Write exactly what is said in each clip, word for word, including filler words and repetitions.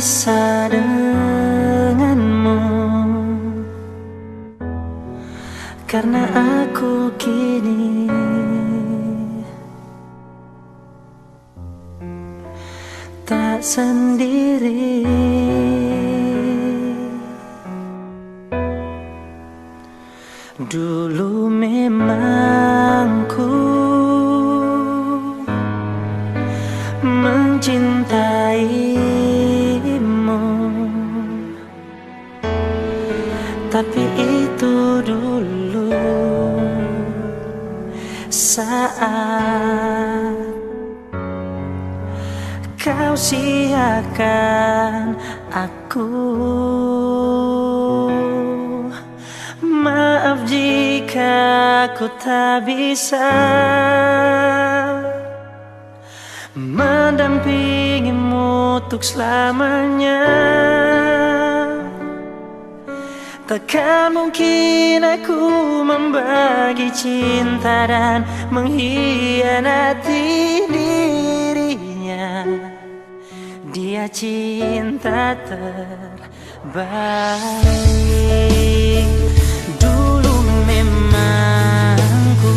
Sa denganmu, karna aku kini tak sendiri. Dulu memang ku mencintaimu, tapi itu dulu saat kau siakan aku. Maaf jika ku tak bisa mendampingimu untuk selamanya. Takkan mungkin aku membagi cinta dan mengkhianati dirinya. Dia cinta terbaik. Dulu memang ku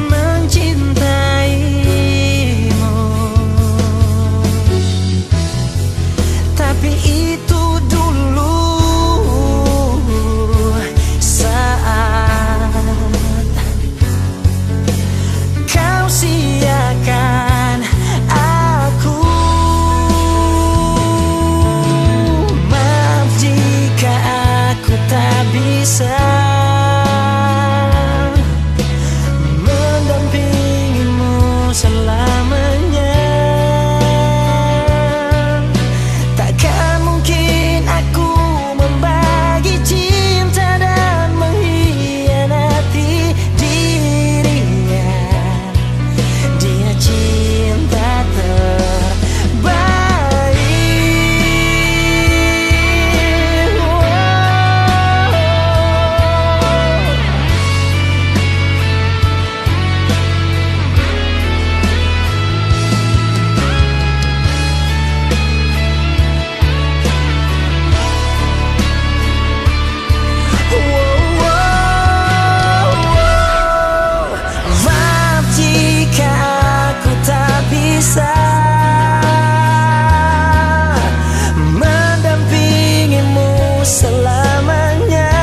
mencintaimu, tapi itu dulu saat kau siakan aku. Maaf jika aku tak bisa mendampingimu selamanya. Takkan mungkin aku membagi cinta dan mengkhianati dirinya. Dia cinta terbaik. Maaf jika aku tak bisa mendampingimu selamanya.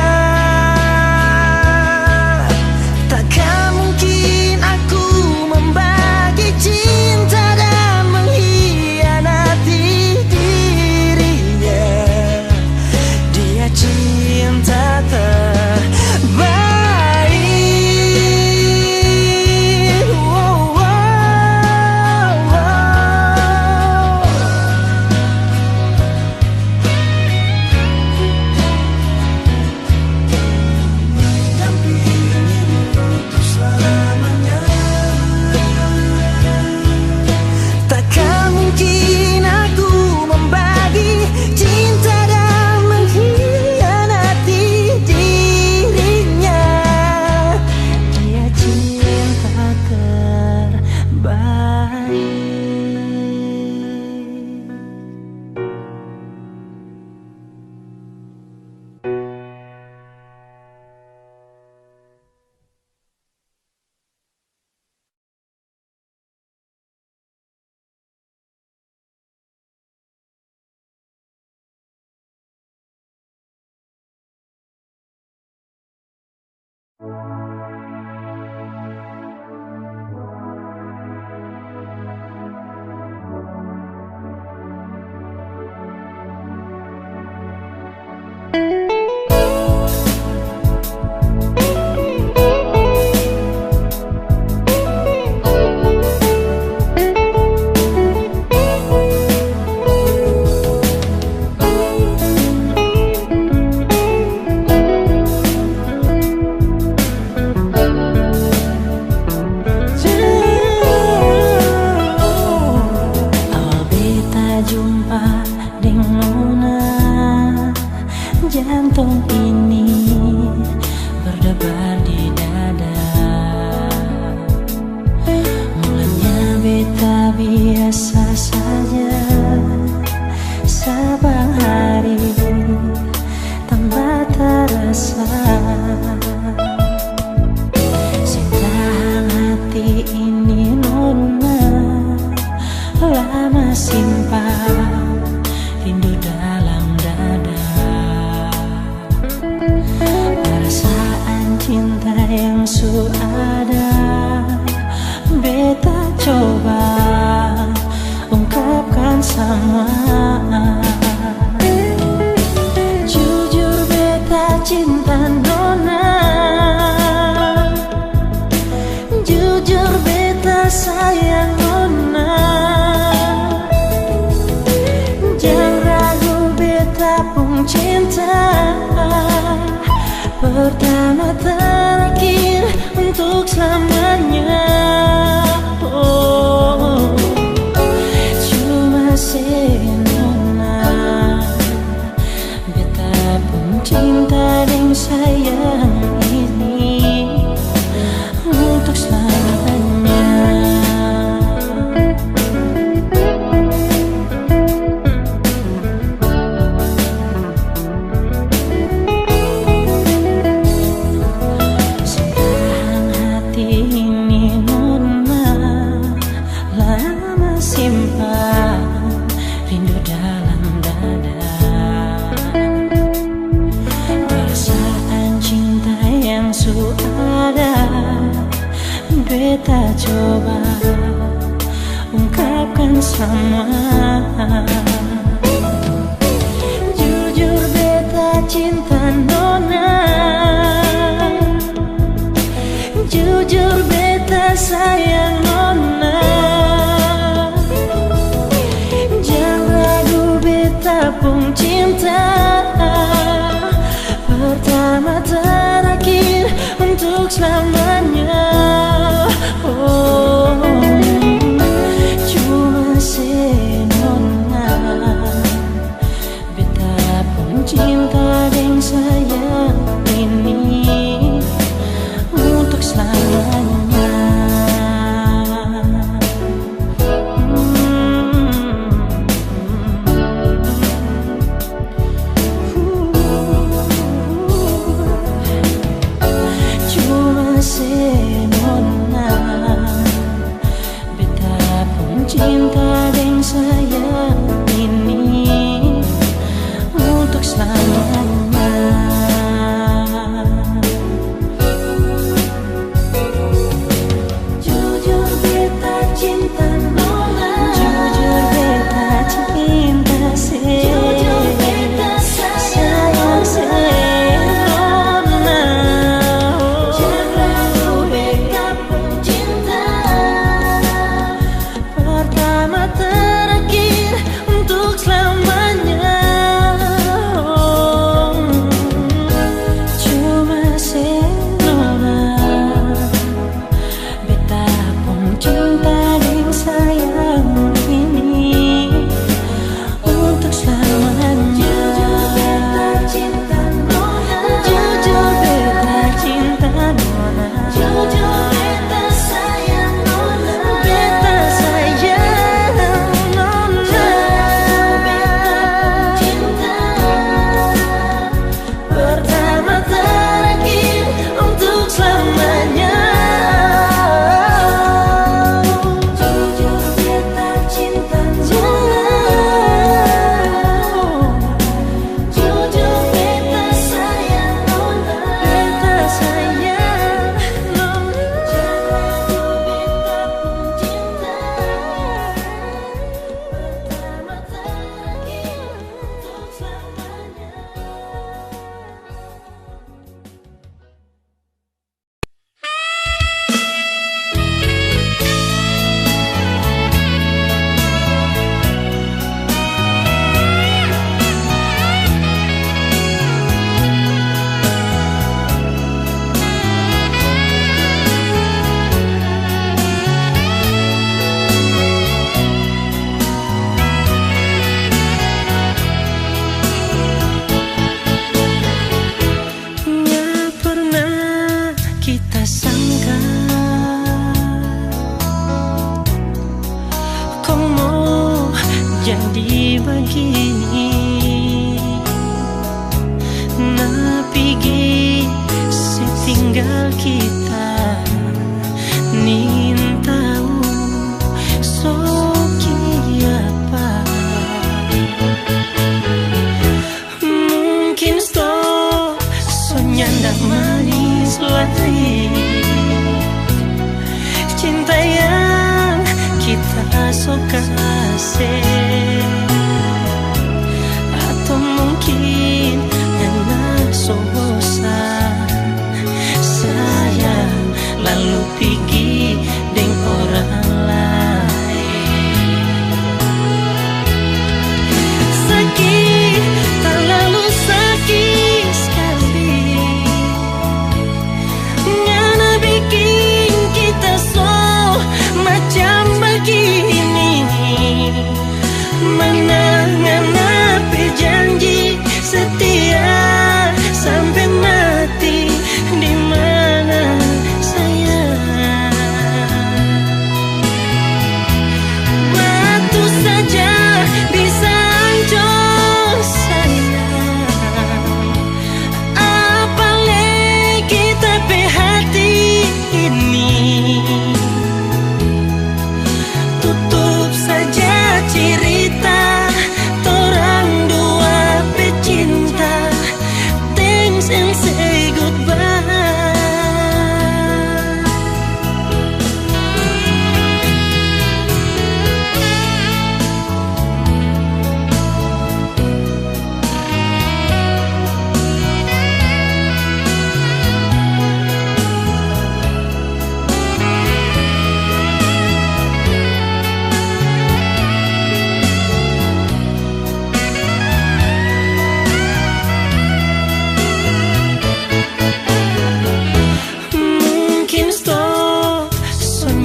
Takkan mungkin aku membagi cinta dan mengkhianati dirinya. Dia cinta terbaik. Takkan mungkin aku membagi cinta dan mengkhianati dirinya. Dia cinta terbaik. Sayang nona, jang ragu beta pung cinta, pertama terakhir untuk selamanya. Oh, cuma se nona. Beta pung cinta deng sayang ini untuk selamanya. Sekarang hati ini nona lama simpan rindu dalam dada. Perasaan cinta yang su ada, beta coba ungkapkan samua. Jujur beta cinta nona, jujur beta sayang nona. Jang ragu beta pung cinta, pertama terakhir untuk selamanya. Oh, cuma se nona. Beta pung cinta deng sayang ini untuk selamanya. Cuma se nona. Beta pung cinta deng sayang ini untuk selamanya. Jujur beta cinta nona. Jujur beta cinta se. Jujur beta sayang se nona. Jang ragu beta pung cinta. Pertama terakhir untuk selamanya. Cuma se nona. Beta pung cinta deng sayang ini untuk selamanya. Jujur beta cinta nona. Jujur beta cinta nona. Jujur beta sayang nona. Beta sayang nona. Jujur beta pung cinta. Pertama terakhir untuk selamanya. Jujur beta cinta nona. Jujur beta sayang nona. Beta sayang nona. Jang ragu beta pung cinta. Pertama terakhir untuk selamanya. Nya pernah kita sangka kong mo jadi bagini. Na pigi se tinggal kita, nintau so kiapa. Mungkin sto so nyanda manis lai cinta yang kita so kase, atau mungkin ngana so bosan sayang lalu pigi deng orang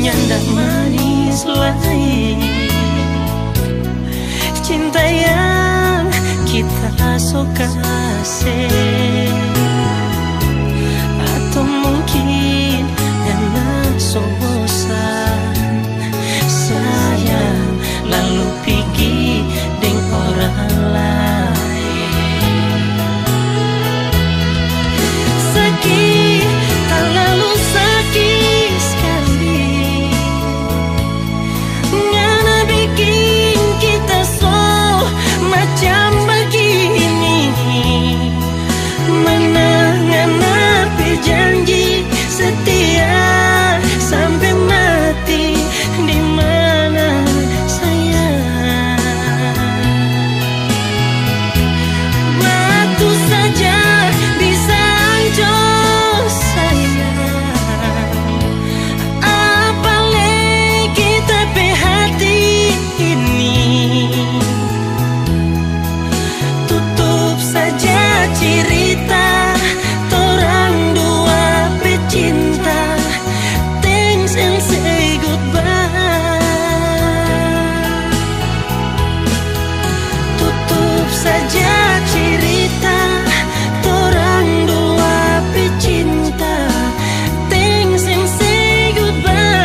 Nyanda manis lai cinta yang kita so kase, atau mungkin ngana so bosan, sayang, lalu pigi deng orang lain. Saki, talalu saki skali. Ngana biking kita so macam bagini. Mana ngana pe janji setia sampe mati? Di mana sayang? Batu saja bisa ancor sayang, apalai kita pe hati ini. Tutup saja cirita torang dua pe cinta. Thanks and say goodbye. Tutup saja cirita torang dua pe cinta. Thanks and say goodbye.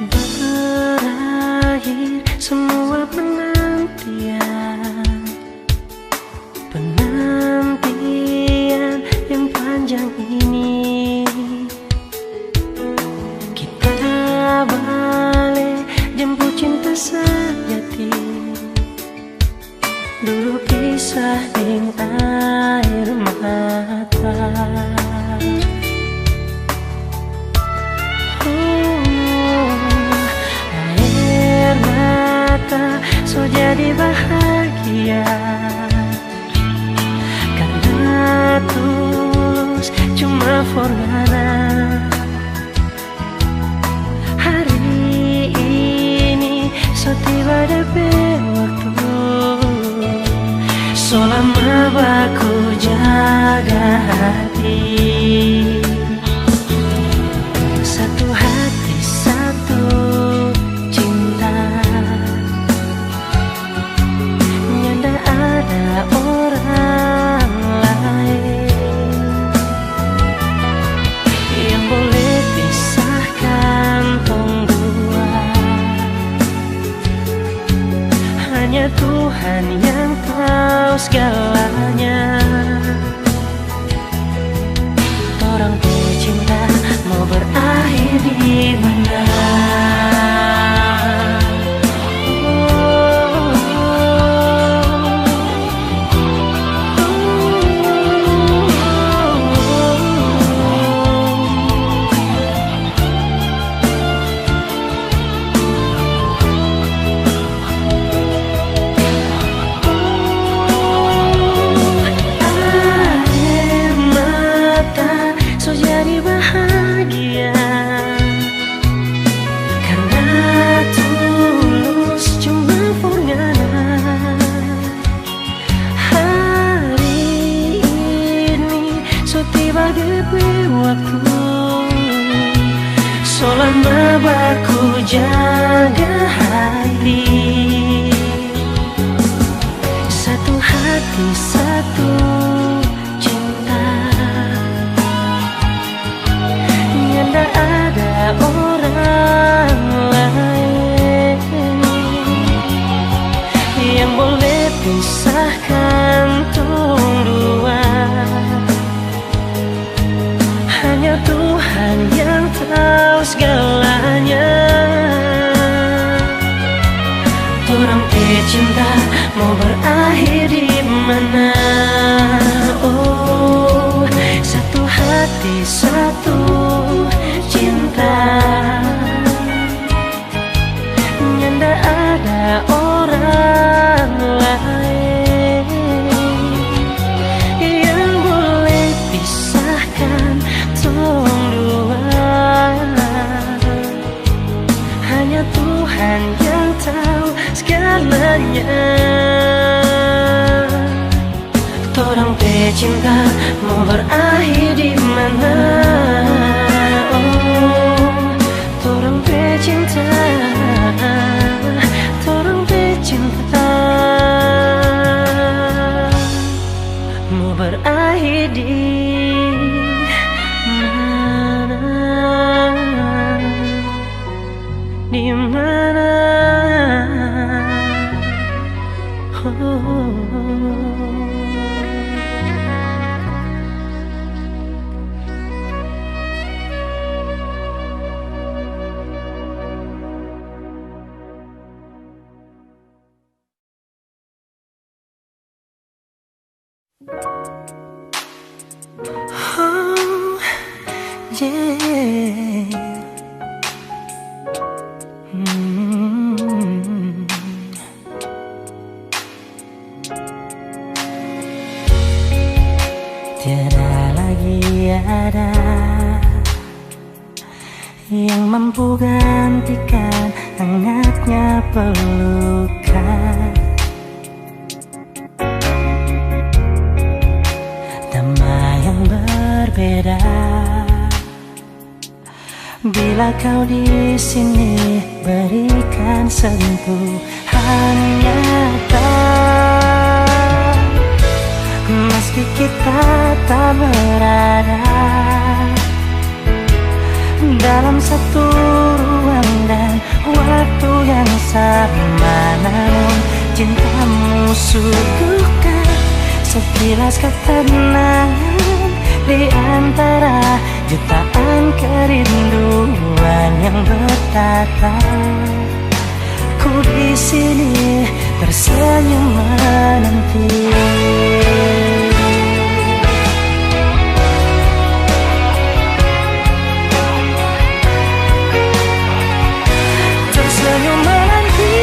Berakhir semua penantian, penantian yang panjang ini. Kita bale jemput cinta sejati. Dulu kisah deng aer mata. Oh, aer mata so jadi bahagia. Karna tulus cuma for ngana. Hari ini so tiba depe waktu. So lama baku jaga hati. Satu hati, satu cinta. Nyanda ada orang lain yang boleh pisahkan tong dua. Hanya Tuhan yang tahu segalanya. Torang pe cinta mo berakhir di mana? Aer mata so jadi bahagia karna tulus cuma for ngana. Hari ini so tiba depe waktu, so lama baku jaga hati. Satu hati, satu cinta. Nyanda ada orang lain yang boleh pisahkan tong dua. Hanya Tuhan yang tahu segalanya. Torang pe cinta mo berakhir di mana? Di satu cinta, nyanda ada orang lain yang boleh pisahkan tong dua. Hanya Tuhan yang tahu segalanya. Torang pe cinta mo berakhir di mana? Oh, torang pe cinta, torang pe cinta mo berakhir di mana? Di mana? Oh. Oh, yeah. Hmm. Tiada lagi ada yang mampu gantikan hangatnya pelukan. Damai yang berbeda bila kau di sini berikan sentuhan nyata. Meski kita tak berada dalam satu ruang dan waktu yang sama, namun cintamu suguhkan sekilas ketenangan di antara jutaan kerinduan yang bertatap. Ku di sini tersenyum menanti. Tersenyum menanti.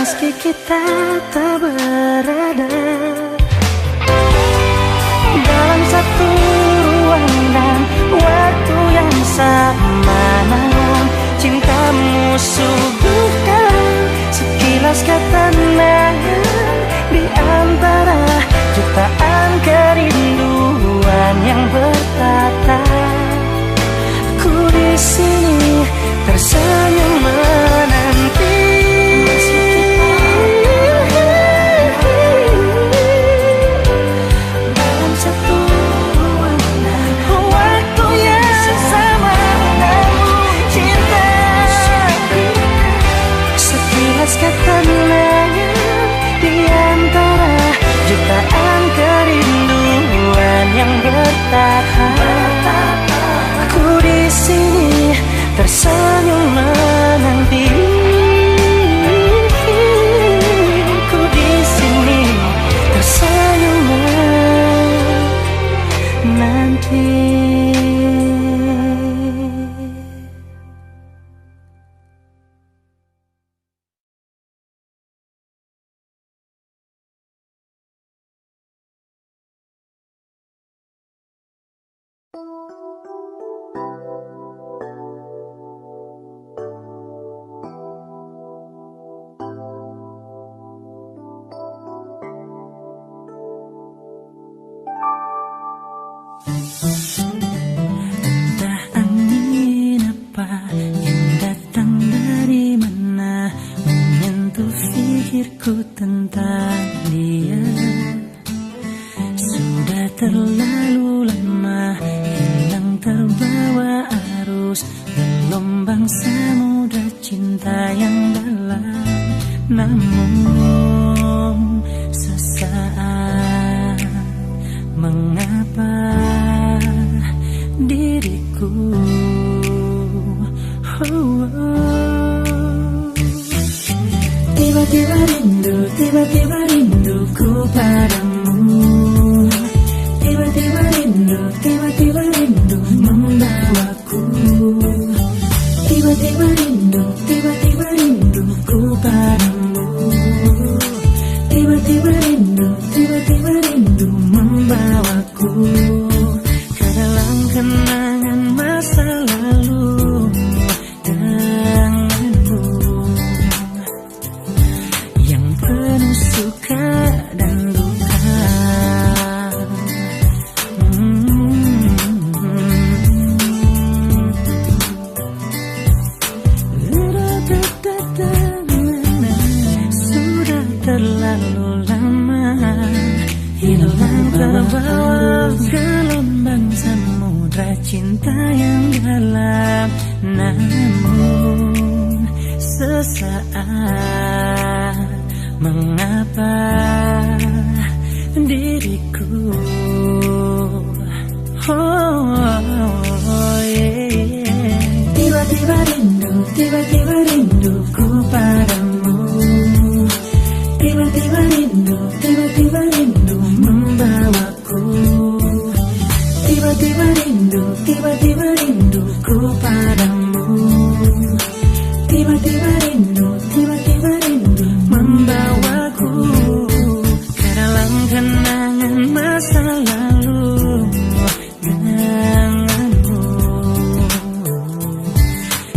Meski kita tak berada dalam satu ruang dan waktu yang sama, namun cintamu suguhkan sekilas ketenangan di antara jutaan kerinduan yang bertatap. Ku di sini tersenyum menanti. Dalam satu ruangan, waktu yang sama, namun cinta sekilas ketenangan di antara jutaan kerinduan yang bertatap. Ku di sini tersenyum menanti. Ku di sini tersenyum menanti. Entah angin apa yang datang dari mana, menyentuh sihirku tentang dia. Sudah terlalu lama hilang terbawa arus gelombang samudra cinta yang dalam. Namun sesaat, mengapa diriku. Oh, oh. Tiba-tiba rindu, tiba-tiba rinduku padamu. Tiba-tiba rindu, tiba-tiba rindu membawaku. Tiba-tiba rindu, tiba-tiba rinduku padamu. Tiba-tiba rindu, tiba-tiba rindu membawaku ke dalam kenangan masa lalu denganmu yang penuh suka dan duka. Hmm. Sudah terlalu lama hilang terbawa gelombang samudra cinta yang dalam. Namun sesaat mengapa diriku, oh, yeah. Tiba-tiba rindu, tiba-tiba rinduku padamu. Tiba-tiba rindu, tiba-tiba rindu membawa ku. Tiba-tiba rindu, tiba-tiba rinduku padamu. Tiba-tiba rindu, tiba-tiba rindu membawaku ke dalam kenangan masa lalu denganmu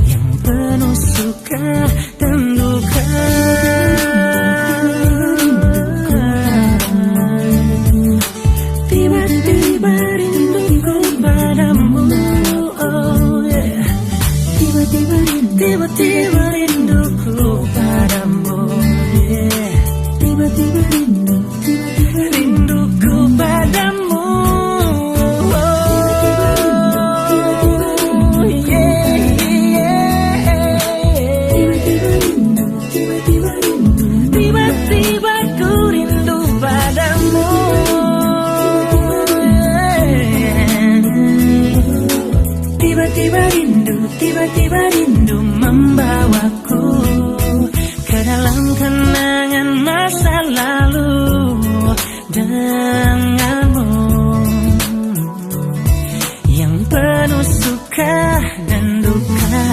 yang penuh suka dan duka. Tiba-tiba rinduku padamu, oh yeah. Tiba-tiba rindu, tiba-tiba rinduku padamu, yeah. Tiba-tiba rindu, tiba-tiba rinduku padamu. Tiba-tiba rindu, tiba-tiba rindu, yeah, yeah. Tiba-tiba rindu, tiba-tiba rindu. Tiba-tiba ku rindu padamu. Tiba-tiba rindu, tiba-tiba rindu membawaku ke dalam kenangan masa lalu denganmu yang penuh suka dan duka.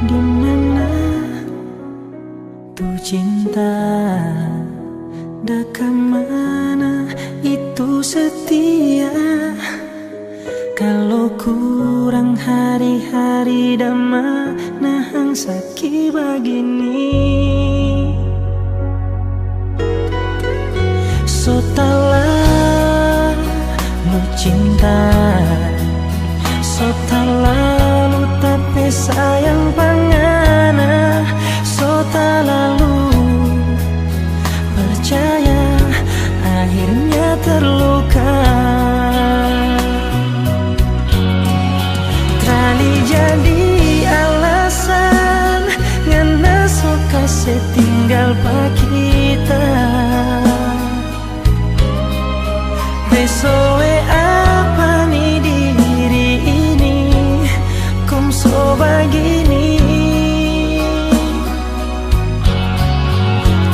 Di mana tu cinta, da ka mana itu setia? Kalo kurang hari-hari da manahang saki bagini. So talalu cinta, so talalu tapi sayang pa ngana, so talalu percaya, akhirnya terluka. Trali jadi alasan, ngana so kase tinggal pa kita. Besoe apa ni diri ini, kong so bagini.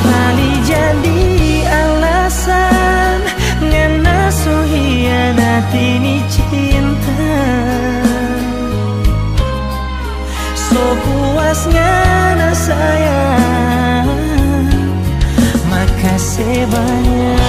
Trali jadi alasan, ngana so hianati ni cinta. So puas ngana sayang, makase banya.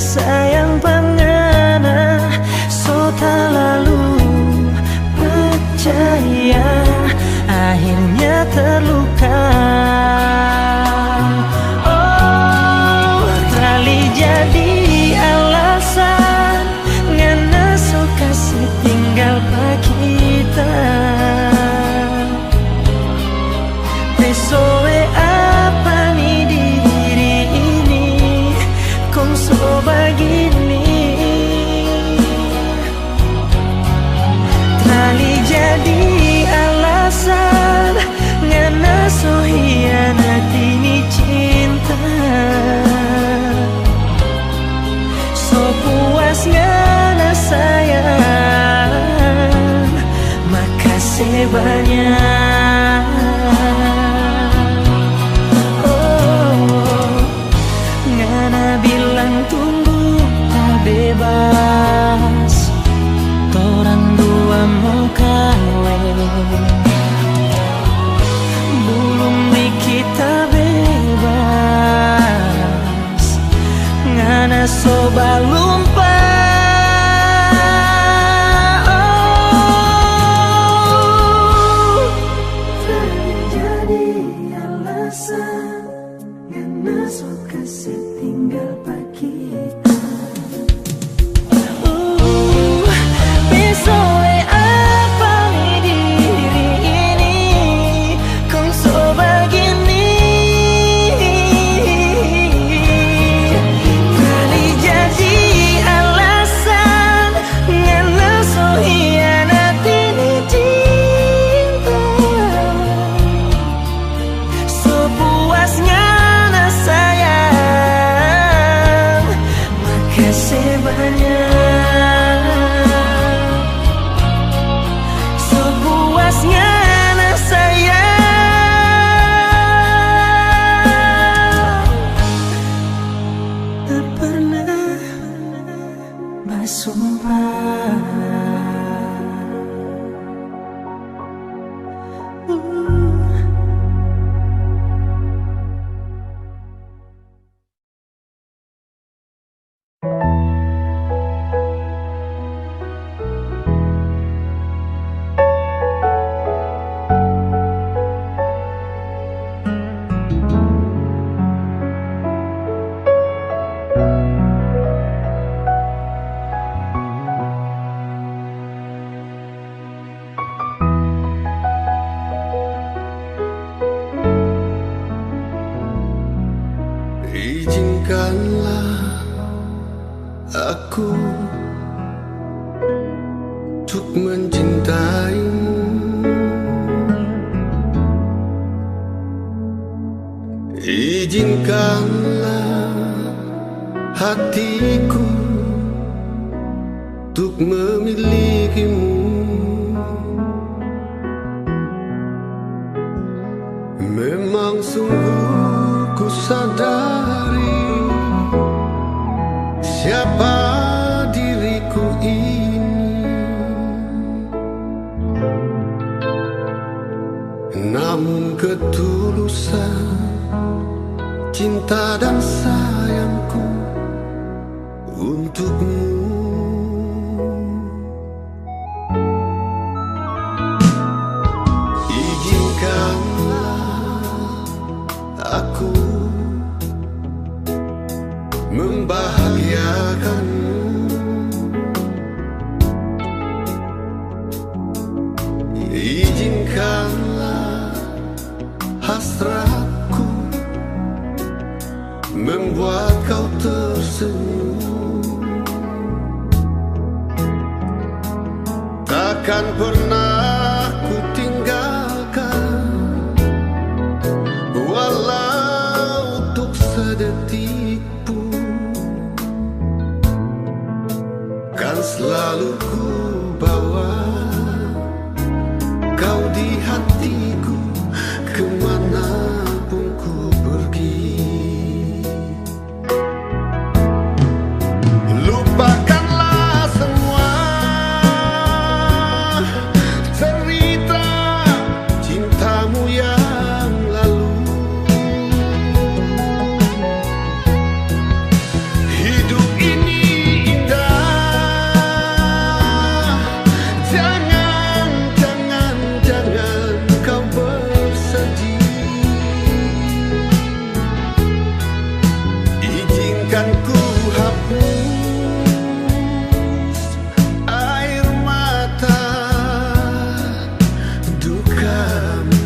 Sayang pa ngana so talalu percaya, akhirnya terluka. Oh, trali jadi alasan ngana so kase tinggal pa kita. Pesoe apa ni diri ini, kong so bagini. Trali jadi alasan, ngana so hianati ni cinta. So puas ngana sayang, makase banya. Oh, ngana bilang tunggu ta bebas, torang dua mo kaweng. Bulum ni kita bebas, ngana so balumpa. Oh, trali jadi alasan, ngana so kase tinggal pa kita. Uh, pesoe apa ni diri ini, kong so bagini. Trali jadi alasan, ngana so hianati ni cinta. So puas ngana sayang, makase banya. So puas ngana sayang, tak pernah basumpah. Izinkanlah aku untuk mencintaimu. Izinkanlah hatiku untuk memilikimu. Memang sungguh ku sadari siapa diriku ini. Namun ketulusan cinta dan sayangku untukmu. Izinkanlah aku membahagiakanmu. Izinkanlah hasratku membuat kau tersenyum. Takkan pernah ku tinggalkan, walau untuk sedetik pun. Kan selalu ku bawa kau di hatiku, kemanapun ku pergi. Lupakanlah semua cerita cintamu yang lalu. Hidup ini Kan ku hapus air mata dukamu.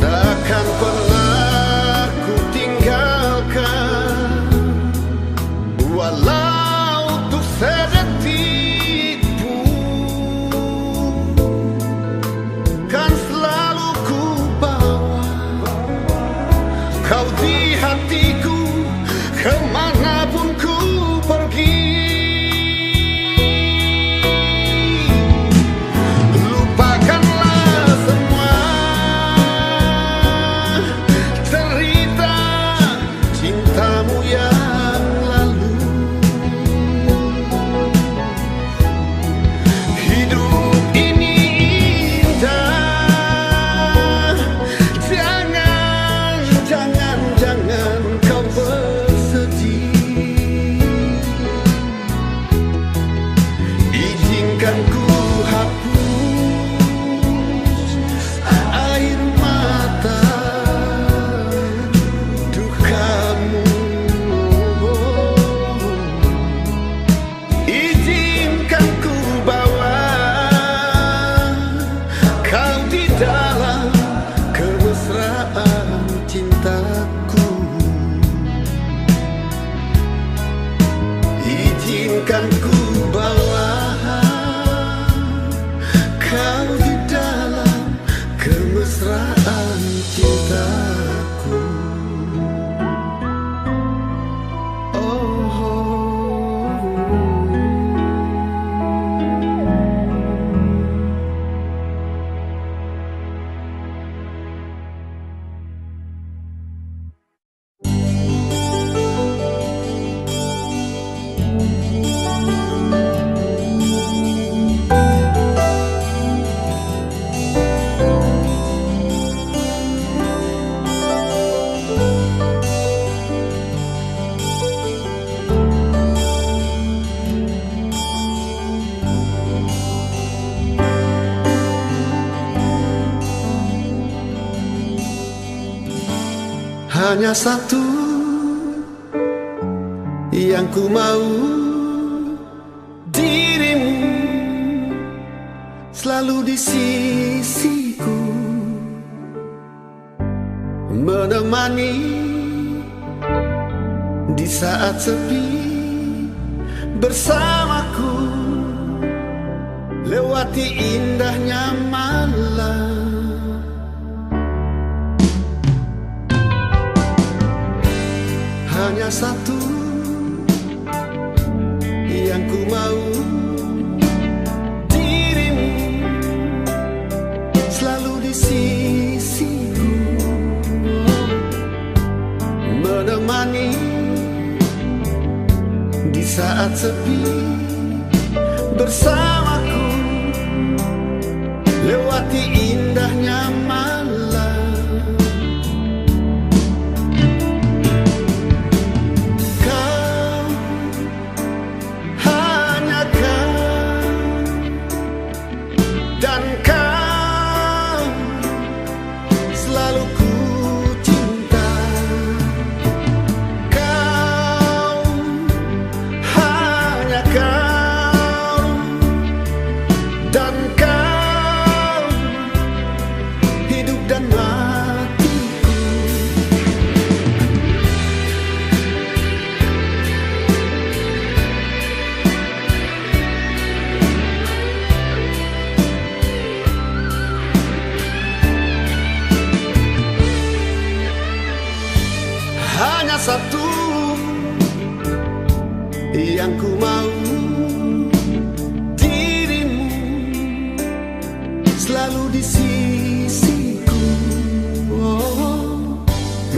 Takkan pernah ku tinggalkan, walau untuk sedetik pun. Kan selalu ku bawa kau di hatiku, kemana pun ku pergi. Lupakanlah semua cerita cintamu yang lalu. Hidup ini indah, jangan, jangan, jangan kau bersedih. Izinkan ku hapus air mata dukamu. Izinkan ku bawa kau di dalam kemesraan cintaku. Izinkan ku bawa kau di dalam kemesraan cintaku. Oh. Hanya satu yang ku mau, dirimu selalu di sisiku, menemani di saat sepi bersamaku, lewati indahnya malam. Hanya satu yang ku mau, dirimu selalu di sisiku, menemani di saat sepi bersamaku, lewati indahnya malam. Kau, hanya kau, dan kau selalu ku cinta. Kau, hanya kau, dan kau, hidup dan matiku. Hanya satu yang ku mau, dirimu selalu di sisiku, oh,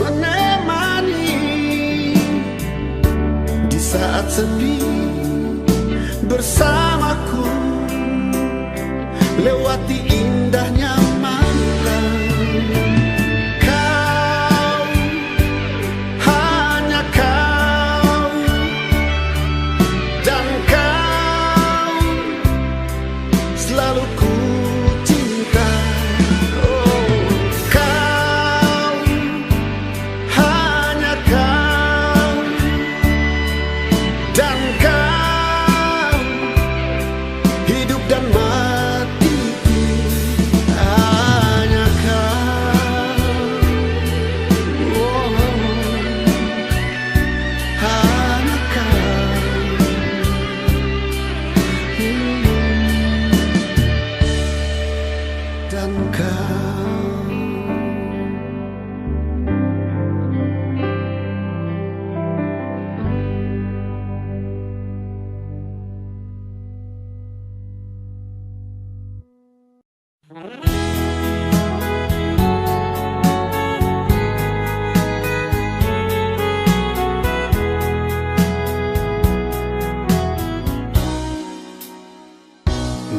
menemani Saat sepi bersamaku, lewati indahnya malam. Kau, hanya kau, dan kau selalu ku cinta. Oh, kau, hanya kau, dan kau, hidup dan matiku, hanya kau, oh, hanya kau. Dan kau.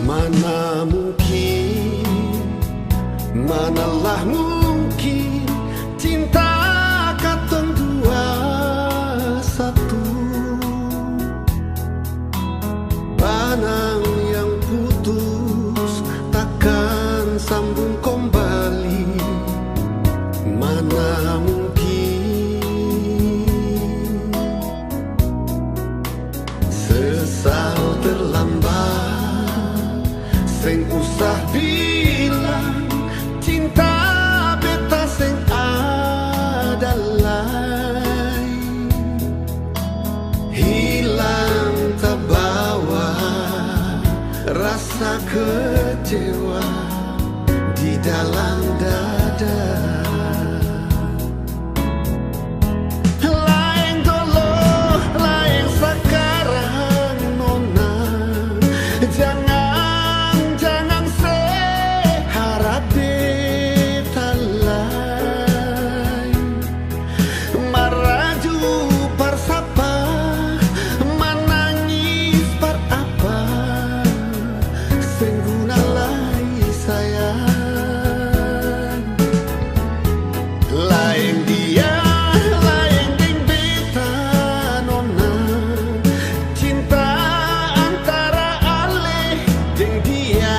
Mana mungkin, manalah mungkin cinta katong dua satu. Banang yang putus takkan sambung kombali. Mana mungkin. Sesal terlambat, seng usah bilang, cinta beta seng ada lai. Hilang tabawa rasa kecewa di dalam dada. Laeng dolo, laeng sakarang, nona. Jangan, jangan se harap beta lai. Maraju par sapa, manangis par apa. Seng guna lai sayang. Laeng dia, laeng deng beta nona. Cinta antara ale deng dia.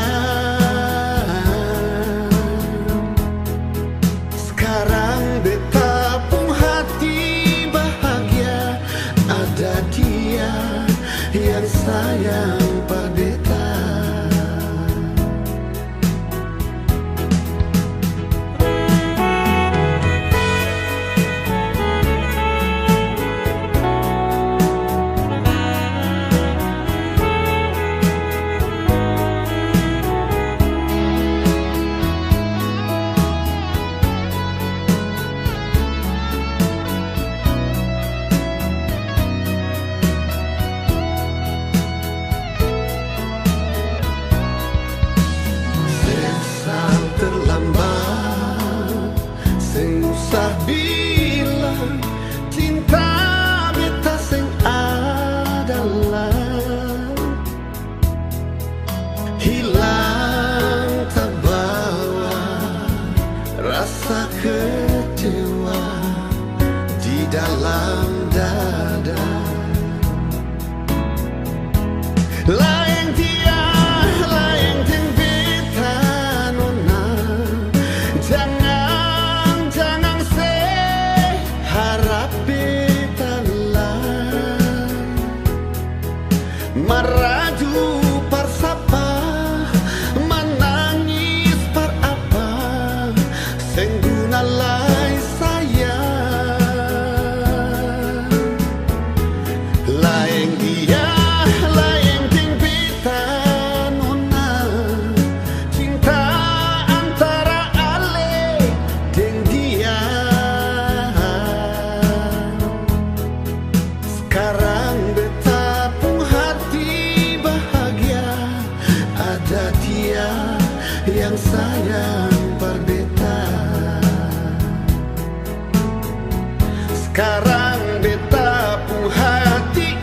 Skarang beta pung hati bahagia, ada dia yang sayang par beta. Sesal terlambat, seng usah bilang, cinta beta seng ada lai. Hilang tabawa rasa kecewa di dalam dada. Laeng dia, laeng deng beta nona. Jangan, jangan se harap beta lai. Maraju par sapa, manangis par apa, seng guna lai sayang. Laeng dia, laeng deng beta nona, cinta antara ale deng dia. Skarang beta pung hati bahagia, ada dia yang sayang par beta. Skarang beta pung hati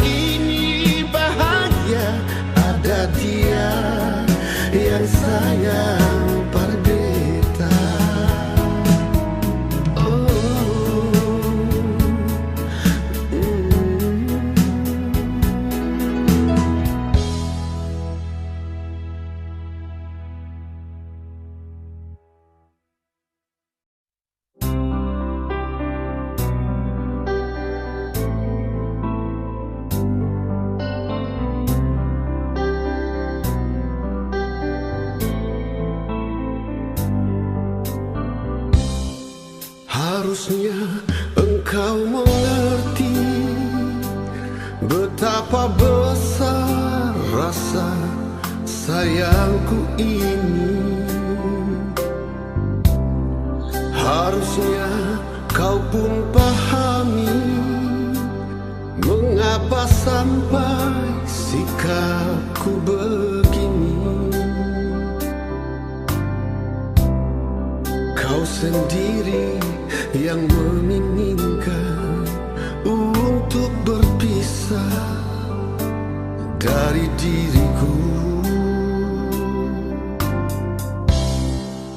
Betapa besar rasa sayangku ini, harusnya kau pun pahami mengapa sampai sikapku begini. Kau sendiri yang menginginkan untuk berpisah dari diriku.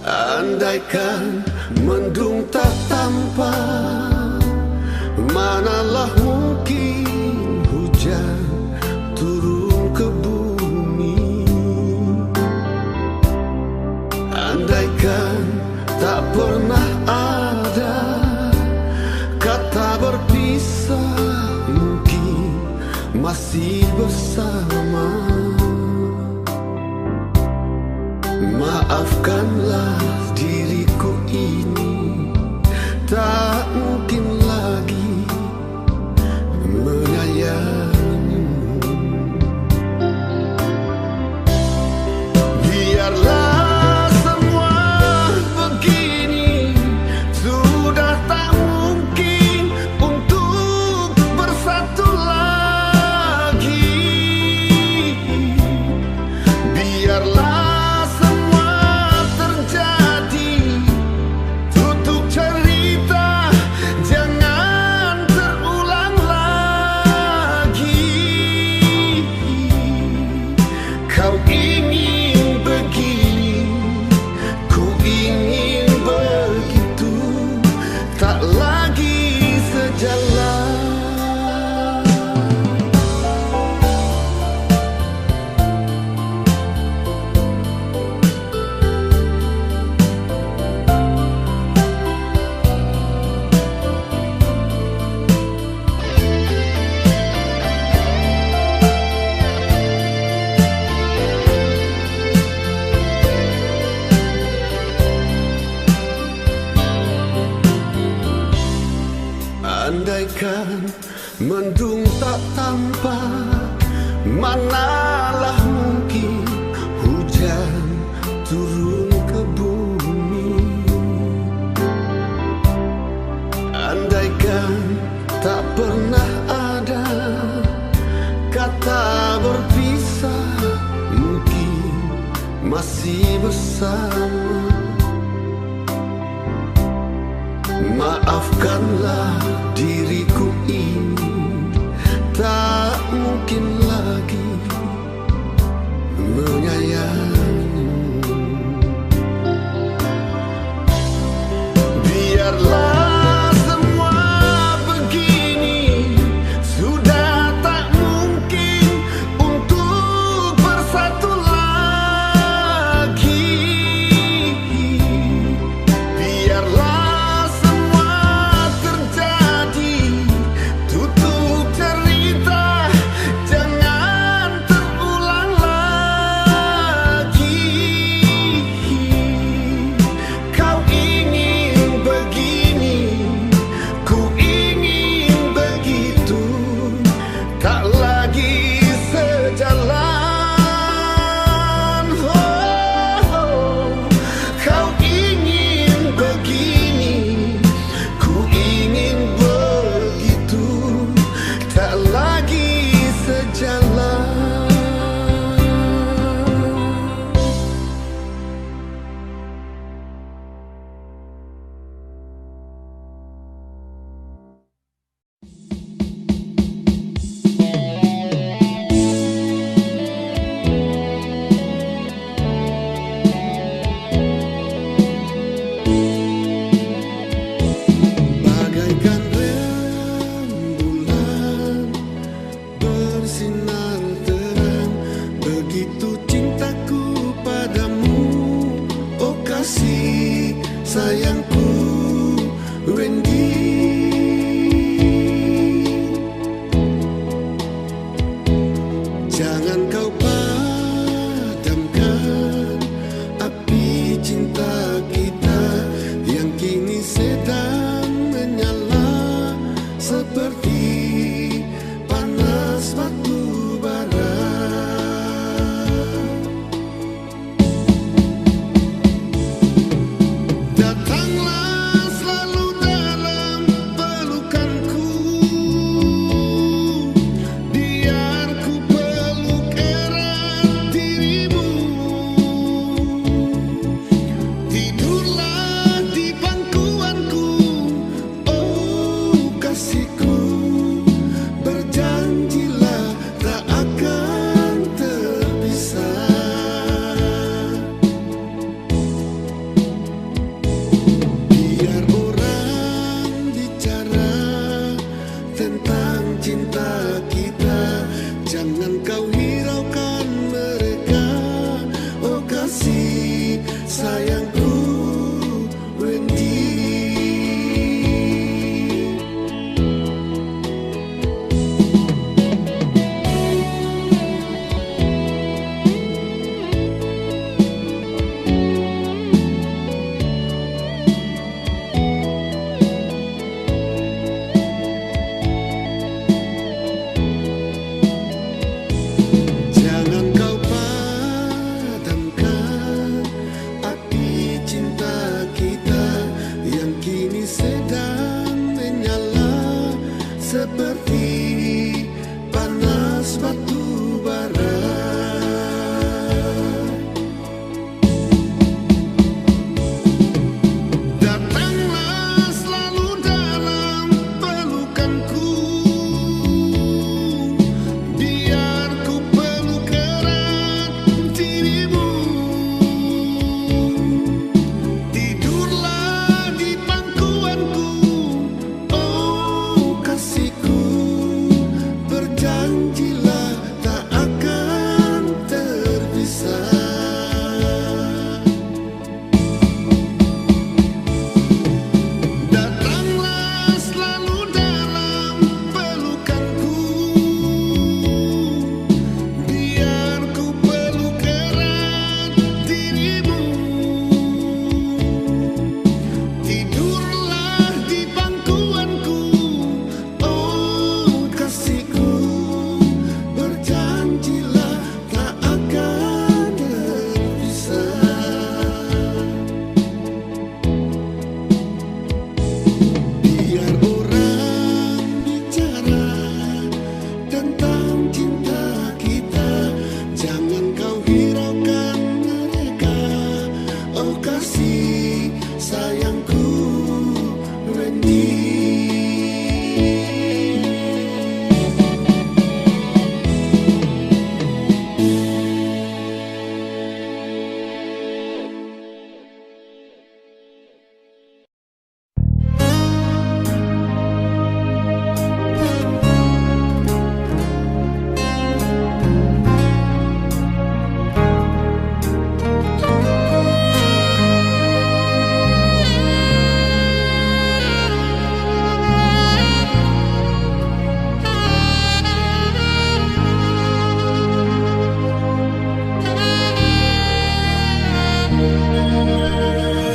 Andaikan mendung tak tampak, manalah mungkin hujan turun ke bumi. Andaikan tak pernah ada kata berpisah, mungkin masih bersama. Maafkanlah diriku ini, tak mungkin lagi menyayangimu. Biarlah semua begini, sudah tak mungkin untuk bersatu lagi. Biarlah semua terjadi, tutup cerita, jangan terulang lagi. Kau ingin begini, ku ingin begitu, tak lagi sejalan. Andaikan mendung tak tampak, manalah mungkin hujan turun ke bumi. Andaikan tak pernah ada kata berpisah, mungkin masih bersama. Maafkanlah diriku ini, tak mungkin lagi menyayangimu. Biarlah semua begini, sudah tak mungkin untuk bersatu lagi. Biarlah semua terjadi, tutup cerita, jangan batu bara. Datanglah selalu dalam pelukanku, biar ku peluk erat dirimu. Tidurlah di pangkuanku, oh kasihku, berjanjilah tak akan terpisah. Datanglah selalu dalam pelukanku, biar ku peluk erat dirimu. Tidurlah di pangkuanku, oh kasihku, berjanjilah tak akan terpisah. Biar orang bicara tentang cinta kita, jangan kau hiraukan mereka, oh kasih sayangku, Randy.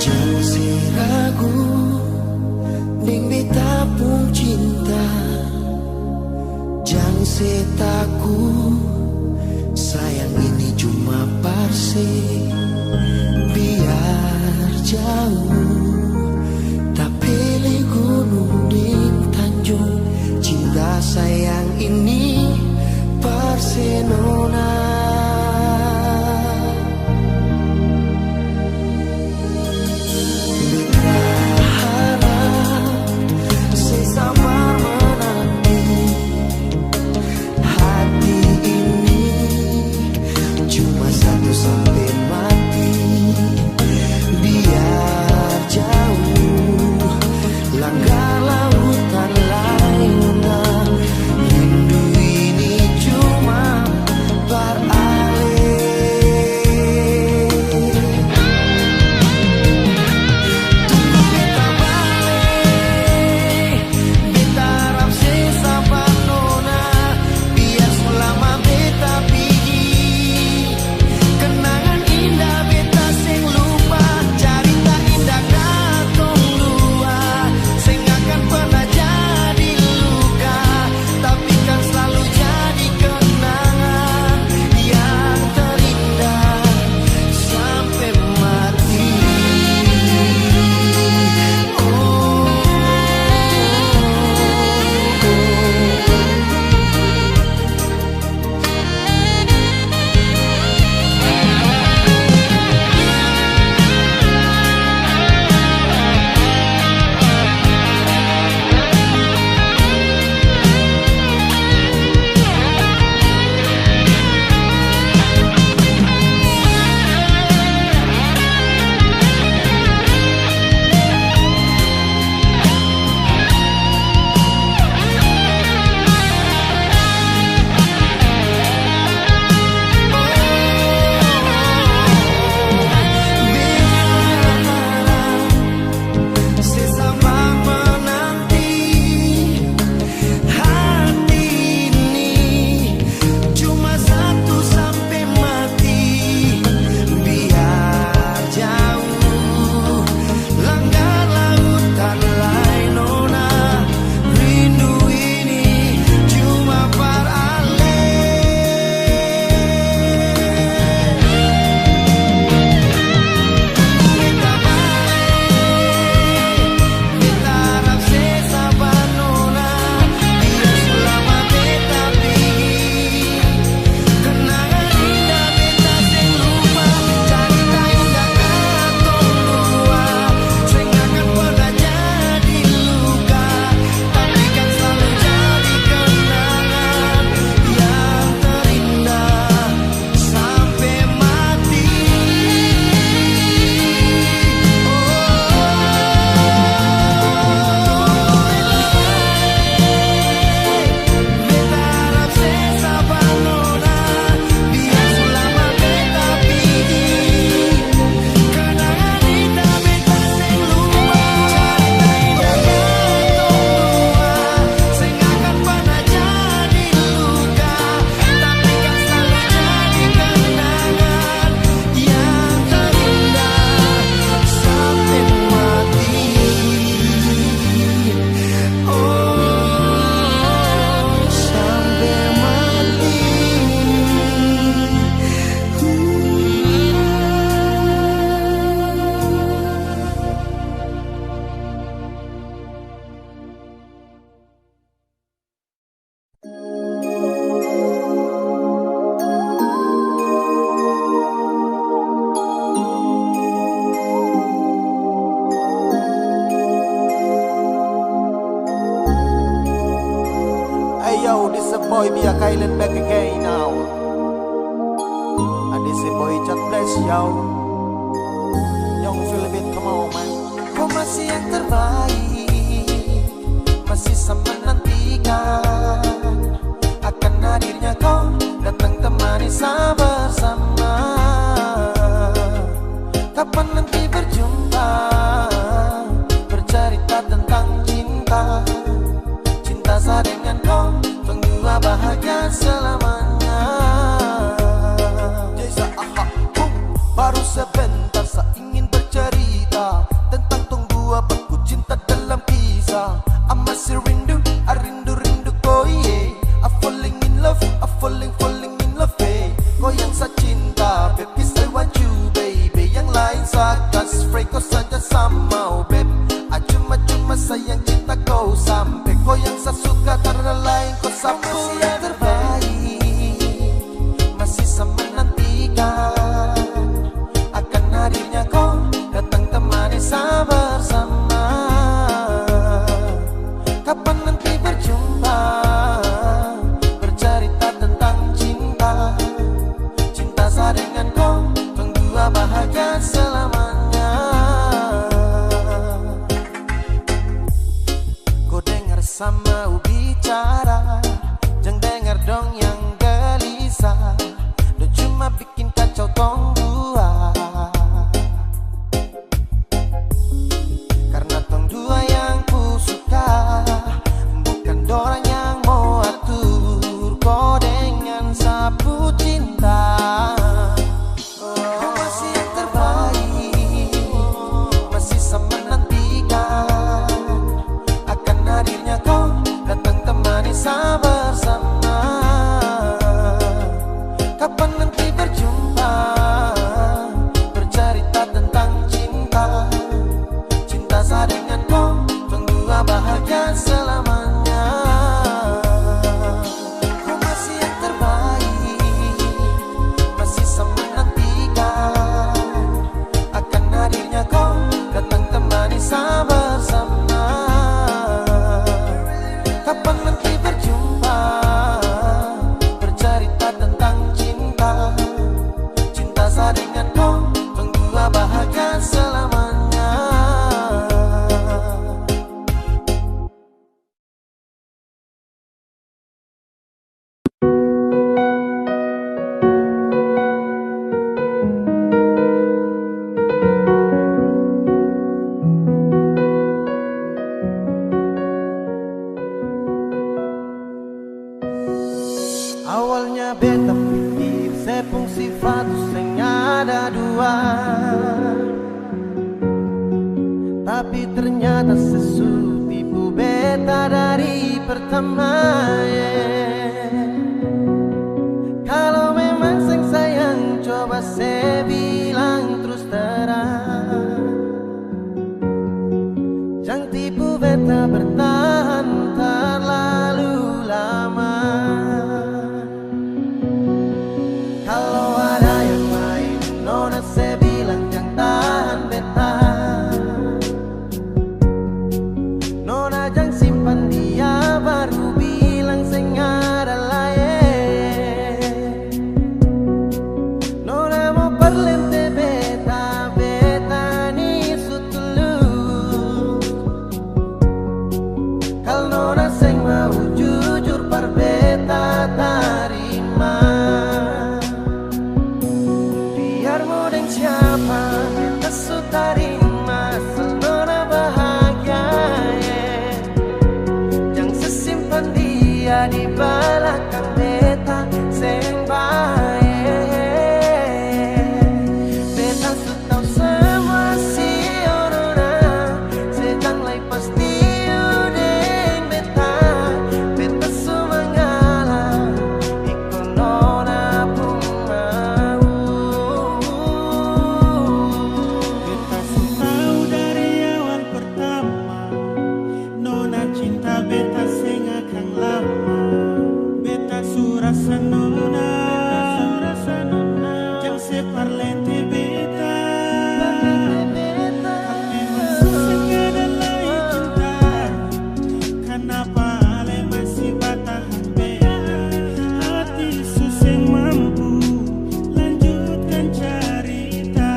Jang se ragu deng beta pung cinta, jang se taku, sayang ini cuma parse. Biar jauh, tapele gunung deng tanjung, cinta sayang ini parse nona. Beta harap se sabar mananti hati ini, cuma satu sampe mati. Biar Hey yo, this a boy Biak Island back again now. And this a boy Chat Bless, yo. Young Philippine, come on, man. Kau masih yang terbaik, masih sama nantikan akan hadirnya kau datang temani sa bersama. Kapan nanti berjumpa, bercerita tentang cinta. Cinta sa dengan kau, tong dua bahagia selamanya. Jeza, aha, boom. Baru sebentar sa ingin bercerita tentang tong dua baku cinta dalam kisah. I masih rindu, I rindu-rindu ko, yeah. I falling in love, I falling, falling in love, eh. Ko yang sa cinta, baby, say what you, baby. Yang lain sa kasih free, ko saja sa mau, babe. I cuma, cuma sayang cinta ko sampe. Ko yang sa suka, tak ada lain, ko sa punya terbaik. Masih sa menantikan akan hadirnya kau datang temani sa bersama. Kapan nanti berjumpa, bercerita tentang cinta. Cinta sa dengan kau, tong dua bahagia selamanya. Ko dengar sa mau bicara, jang dengar dong yang gelisah. Dong cuma bikin kacau tong dua. Karna tong dua yang ku suka, bukan dorang yang mo atur ko dengan sa pu cinta. Kau masih yang terbaik, masih sa menantikan akan hadirnya kau datang temani sa bersama. Kapan nanti berjumpa, bercerita tentang cinta. Cinta sa dengan kau, tong dua bahagia selamanya. Kau masih yang terbaik, masih sa menantikan akan hadirnya kau datang temani sa bersama. Kapan nanti berjumpa, bercerita tentang cinta. Cinta sa dengan kau, tong dua bahagia selamanya. Awalnya beta pikir se pung sifat tu seng ada dua, tapi ternyata se su tipu beta dari pertama, yeah. Kalo memang seng sayang, coba se bilang trus terang. Jang tipu beta bertahan terlalu lama. Kalo ada yang lain, nona se bilang jang tahan beta. Nona jang simpan dia, baru bilang seng ada laeng. Nona mo parlente beta, beta ni su tulus. Kal nona seng mau jujur par beta tarima. Biar mo deng siapa, beta su tarima, asal nona bahagia, yeah. Jang se simpan dia di balakang beta, seng bae. Beta su tau samua, sio nona, se jang lai pastiu deng beta, beta su mangalah iko nona pung mau. Beta su tau dari awal pertama, nona cinta beta seng akang lama. Beta Sanona, jang se par lente beta. Kalo memang su seng ada lai cinta, kanapa ale masih batahan? Hati su seng mampu lanjutkan carita.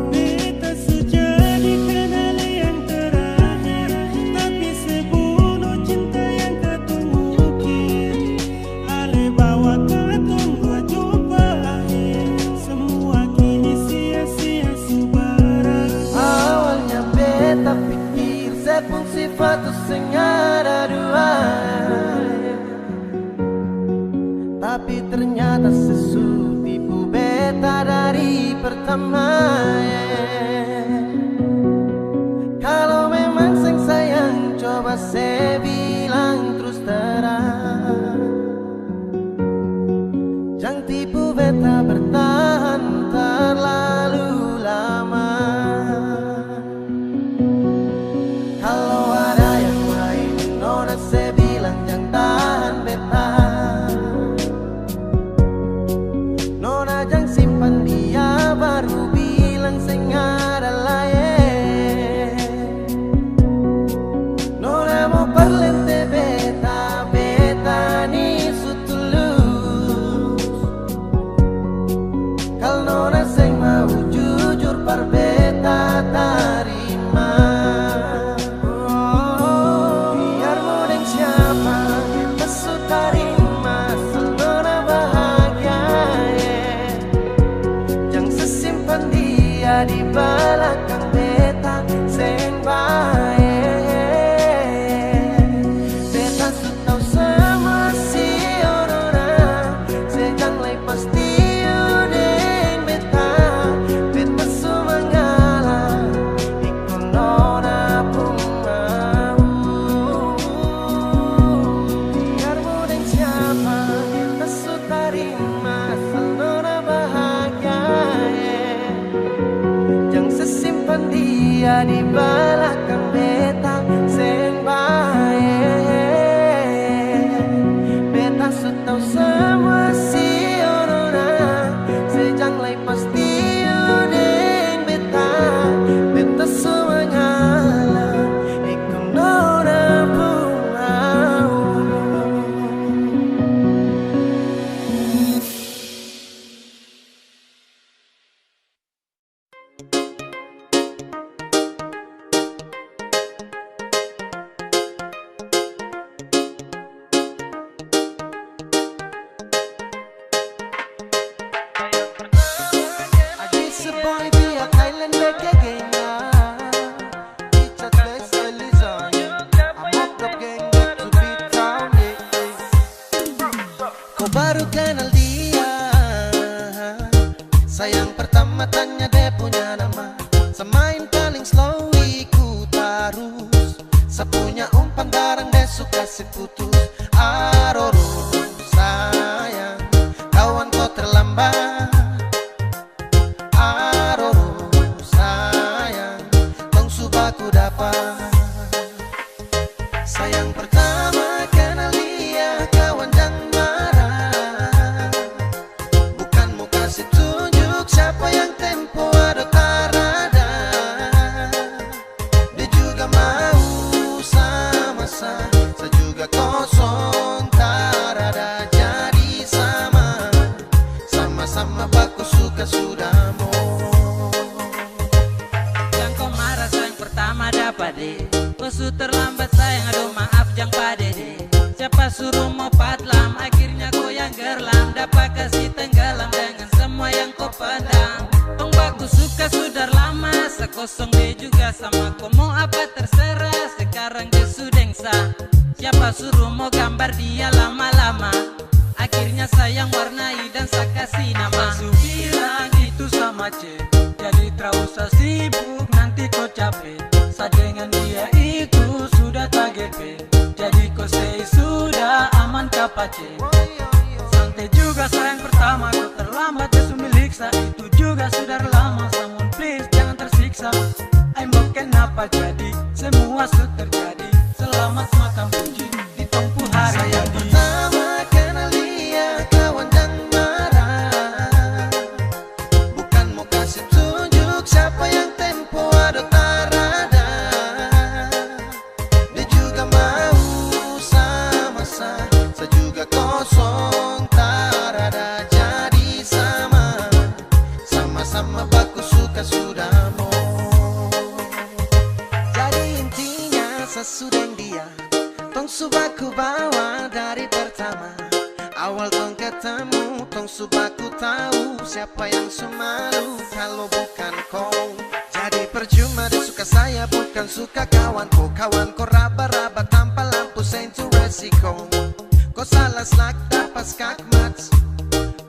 Beta su jadi kanal yang terakhir, tapi se bunuh cinta yang katong ukir. Ale bawa katong dua jumpa akhir, semua kini sia-sia su berakhir. Awalnya beta pikir se pung sifat tu seng ada dua, tapi ternyata se su tipu beta dari pertama. Kalo memang seng sayang, coba se bilang trus terang. Jang tipu beta bertahan terlalu lama. Kalo ada yang lain, nona se bilang jang tahan beta. Nona jang simpan dia baru bilang seng ada laen. Nona mo parlente beta, beta ni su tulus. Kal nona seng mau jujur par beta tarima. Oh, biar mo deng siapa, beta su tarima asal nona bahagia, yeah. Jang se simpan dia di balakang beta, seng bae. Beta su tau sama si Aurora, se jang lai pastiu deng beta. Beta su mangalah, iko nona pung mau. Biar mo deng siapa, beta su tarima asal nona bahagia, yeah. Jang se simpan dia di balakang beta, seng bae. Beta su tau samua si Aurora, se jang lai pastiu deng beta. Beta su mangalah, iko nona pung mau. Ko baru kenal dia, sayang pertama tanya de punya nama. Sa main paling slow, ikut tarus. Sa punya umpan barang de su kasi putus. Aroro sayang, kawan ko terlambat. Aroro sayang, tong su baku dapa. Sayang pertama kenal dia, kawan jang marah. Bukan mo kasi tunjuk siapa yang tempo ado tarada. Dia juga mau sama sa, sa juga kosong tarada. Jadi sama, sama-sama baku suka sudah mo. Jang ko marah sayang pertama dapa de. Ko su terlambat sayang, aduh maaf jang padede. Siapa suruh mo patlam, akhirnya ko yang gerlam. Dapa kasi tenggelam dengan semua yang ko pendam. Tong baku suka sudah lama, sa kosong de juga sama ko mo apa terserah. Sekarang de su deng sa, siapa suruh mo gambar dia lama-lama. Akhirnya sa yang warnai dan sa kasi nama. Su bilang itu sama ce, jadi trau sa sibuk nanti ko cape. Sa dengan dia itu sudah tagepe, jadi ko sei sudah aman kapa ce. Sante juga sayang pertama ko terlambat de su milik sa, itu juga sudah lama. Someone please jangan tersiksa. Ai mo kenapa jadi, semua su terjadi. Selamat makan puji di tong pu hari jadi. Aku bawa dari pertama, awal tong ketemu, tong su baku tau, siapa yang su malu kalo bukan kong. Jadi percuma deng suka saya, bukan suka kawan ko, kawan ko raba-raba tanpa lampu, seng tu resiko. Ko salah slak, dapa skakmat.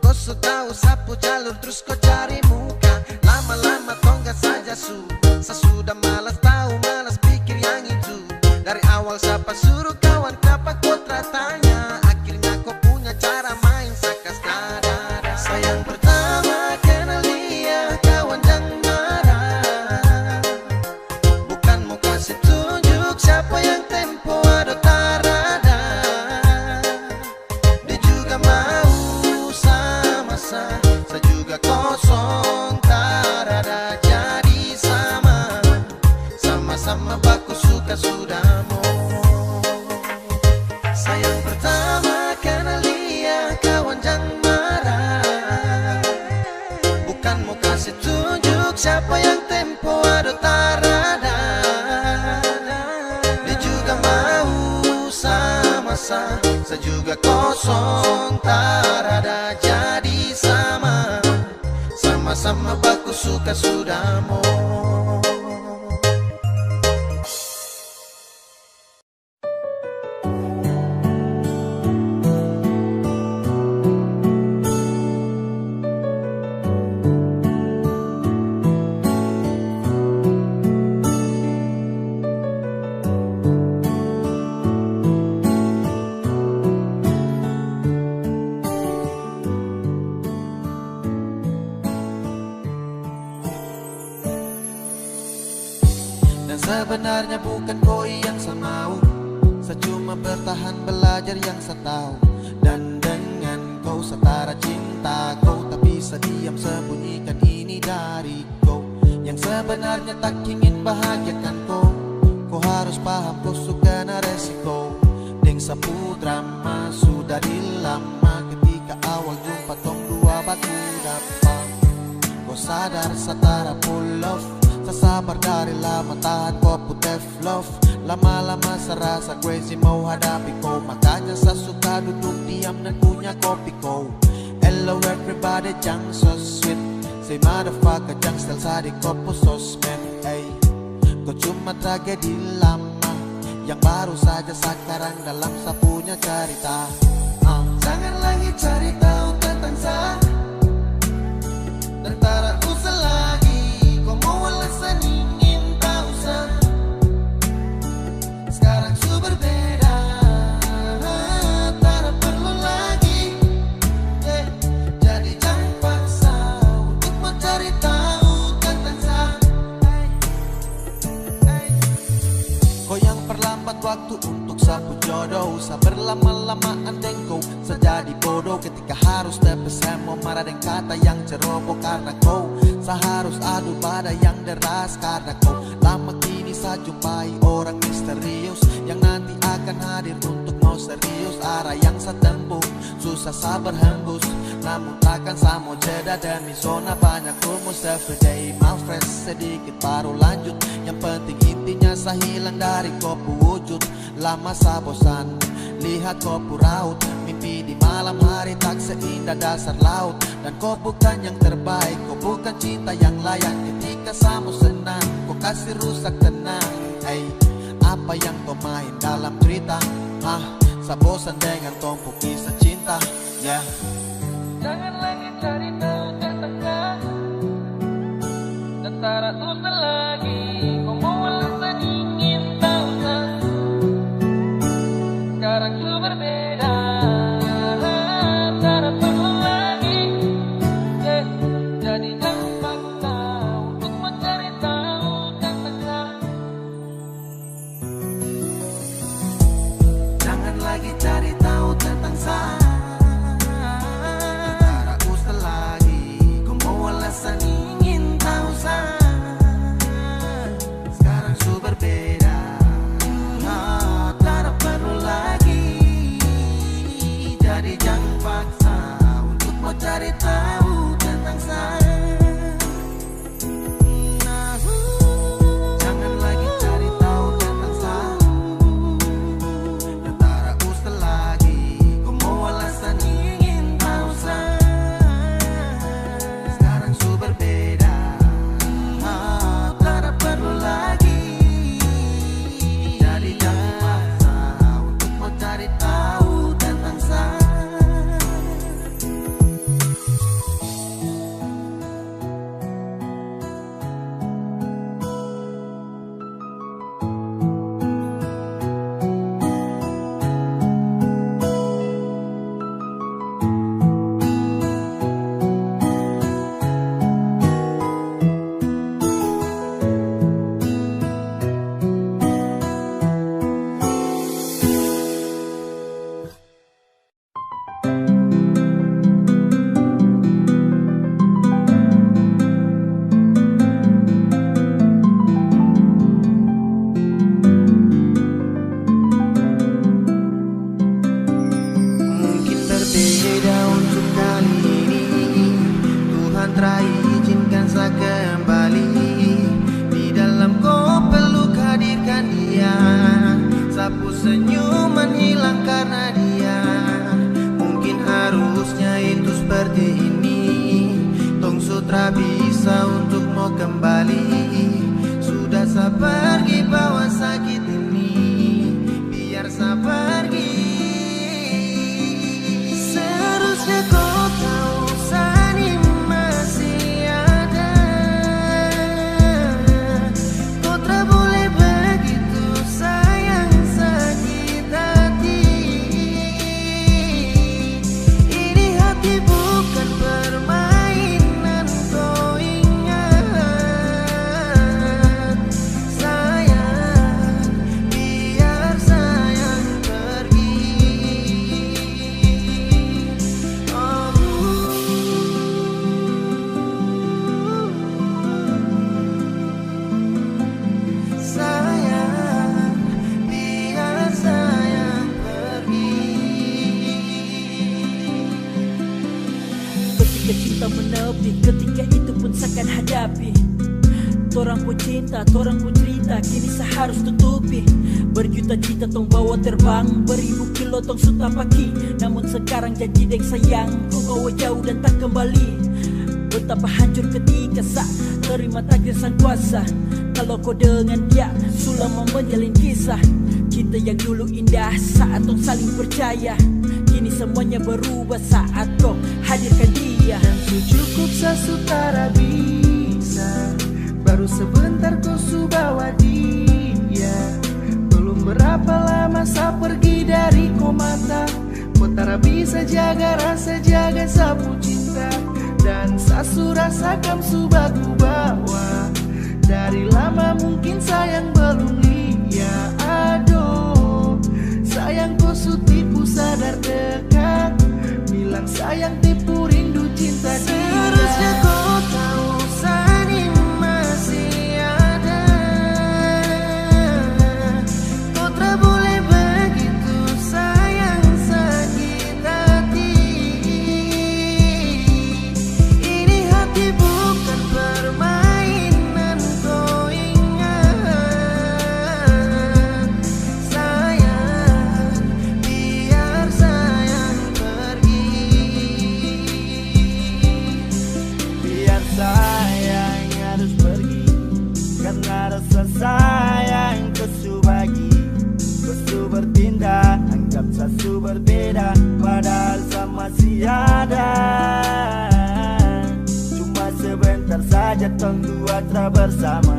Ko su tau sapu jalur, trus ko cari muka. Lama-lama tongga saja su, sa sudah malas tau, malas pikir yang itu. Dari awal sapa suru kawan, kenapa ko tra tanya? Akhirnya ko punya cara main sakas dada. Sayang pertama kenal dia, kawan jang marah. Bukan mo kasi tunjuk siapa yang tempo ado tarada. Dia juga mau sama sa, sa juga kosong, tarada jadi sama, sama-sama baku suka sudah mo. Sayang pertama kenal dia, kawan jang marah. Bukan mo kasi tunjuk siapa yang tempo ado tarada. Dia juga mau sama sa, sa juga kosong, tarada jadi sama, sama-sama baku suka sudah mo. Dan sebenarnya bukan ko yang sa mau, sa cuma bertahan belajar yang sa tau. Dan dengan ko sa tara cinta ko, tapi sa diam sembunyikan ini dari ko. Yang sebenarnya tak ingin bahagiakan ko, ko harus paham ko su kena resiko. Deng sapu drama su dari lama, ketika awal jumpa tong dua baku dapa. Ko sadar sa tara full love, sa sabar dari lama tahan ko pu tough love. Lama-lama sa rasa crazy mau hadapi ko, makanya sa suka duduk diam dan kunya kopi ko. Hello everybody, jang so sweet. Say motherfucker, jang style sa di ko pu sosmed, ey. Ko cuma tragedi lama yang baru saja sakarang dalam sa punya carita. Ah. Jangan lagi cari tahu tentang sa, dan tara usah lagi ko mau alasan ingin tahu sa. Skarang su berbeda, tara perlu lagi, eh, jadi jang paksa untuk mau cari tahu tentang sa. Ko yang perlambat waktu untuk sa pu jodoh, sa berlama-lamaan deng ko, sa jadi bodoh ketika harus tepi semua marah deng kata yang ceroboh karna ko. Sa harus adu badai yang deras karna ko. Lama kini sa jumpai orang misterius yang nanti akan hadir untuk mau serius. Arah yang sa tempuh susah sa berhembus, namun takkan sa mau jeda demi zona banyak rumus. Everyday my friends, sedikit baru lanjut. Yang penting intinya sa hilang dari ko pu wujud. Lama sa bosan lihat ko pu raut. Mimpi di malam hari tak seindah dasar laut. Dan ko bukan yang terbaik, ko bukan cinta yang layak. Ketika sa mau senang, ko kasi rusak tenang. Ey, apa yang ko main dalam cerita? Hah, sa bosan dengan tong pu kisah cinta. Yeah. Jangan lagi cari tahu tentang sa, dan tara usah lagi ko mau alasan ingin tahu sa. Skarang su berbeda, tara perlu lagi, eh, jadi jang paksa untuk mau cari tahu tentang sa. Jangan lagi cari tahu tentang sa. Tara usah lagi ko mau alasan ingin tahu sa. Skarang su berbeda, tara perlu lagi. Senyum menghilang karena dia. Mungkin harusnya itu seperti ini. Tong sutra bisa untuk mau kembali. Sudah sa pergi bawa sakit ini. Biar sa pergi. Seharusnya ko tau sa ni masih ada. Ko tra boleh begitu sayang sakit hati. Ini hati bukan permainan, ko ingat. Sayang, biar sayang pergi. Oh, sayang, biar sayang pergi. Ketika cinta menepi, ketika itu pun seakan hadapi. Torang pung cinta, torang pung cerita, kini sa harus tutupi. Berjuta juta tong bawa terbang, beribu kilo tong su tapaki. Namun sekarang janji deng sayang, ko bawa jauh dan tak kembali. Betapa hancur ketika sa terima takdir sang kuasa. Kalau ko dengan dia su lama menjalin kisah, cinta yang dulu indah saat tong saling percaya, kini semuanya berubah saat ko hadirkan dia. Dan su cukup sa su tara bisa, baru sebentar ko su bawa dia. Belum berapa lama sa pergi dari ko mata, ko tara bisa jaga rasa, jaga sa pu cinta. Dan sa su rasa kam su baku bawa dari lama, mungkin sayang belum lia. Aduh, sayang ko su tipu sadar dekat, bilang sayang tipu rindu cinta dia. Seharusnya ko tau sa ni masih ada. Ko tra boleh begitu sayang sakit hati. Ini hati bukan permainan, ko ingat. Sayang, biar sayang pergi. Biar sayang harus pergi, karna rasa sayang ko su bagi. Ko su berpindah, anggap sa su berbeda, padahal sa masih ada. Cuma sebentar saja tong dua tra bersama,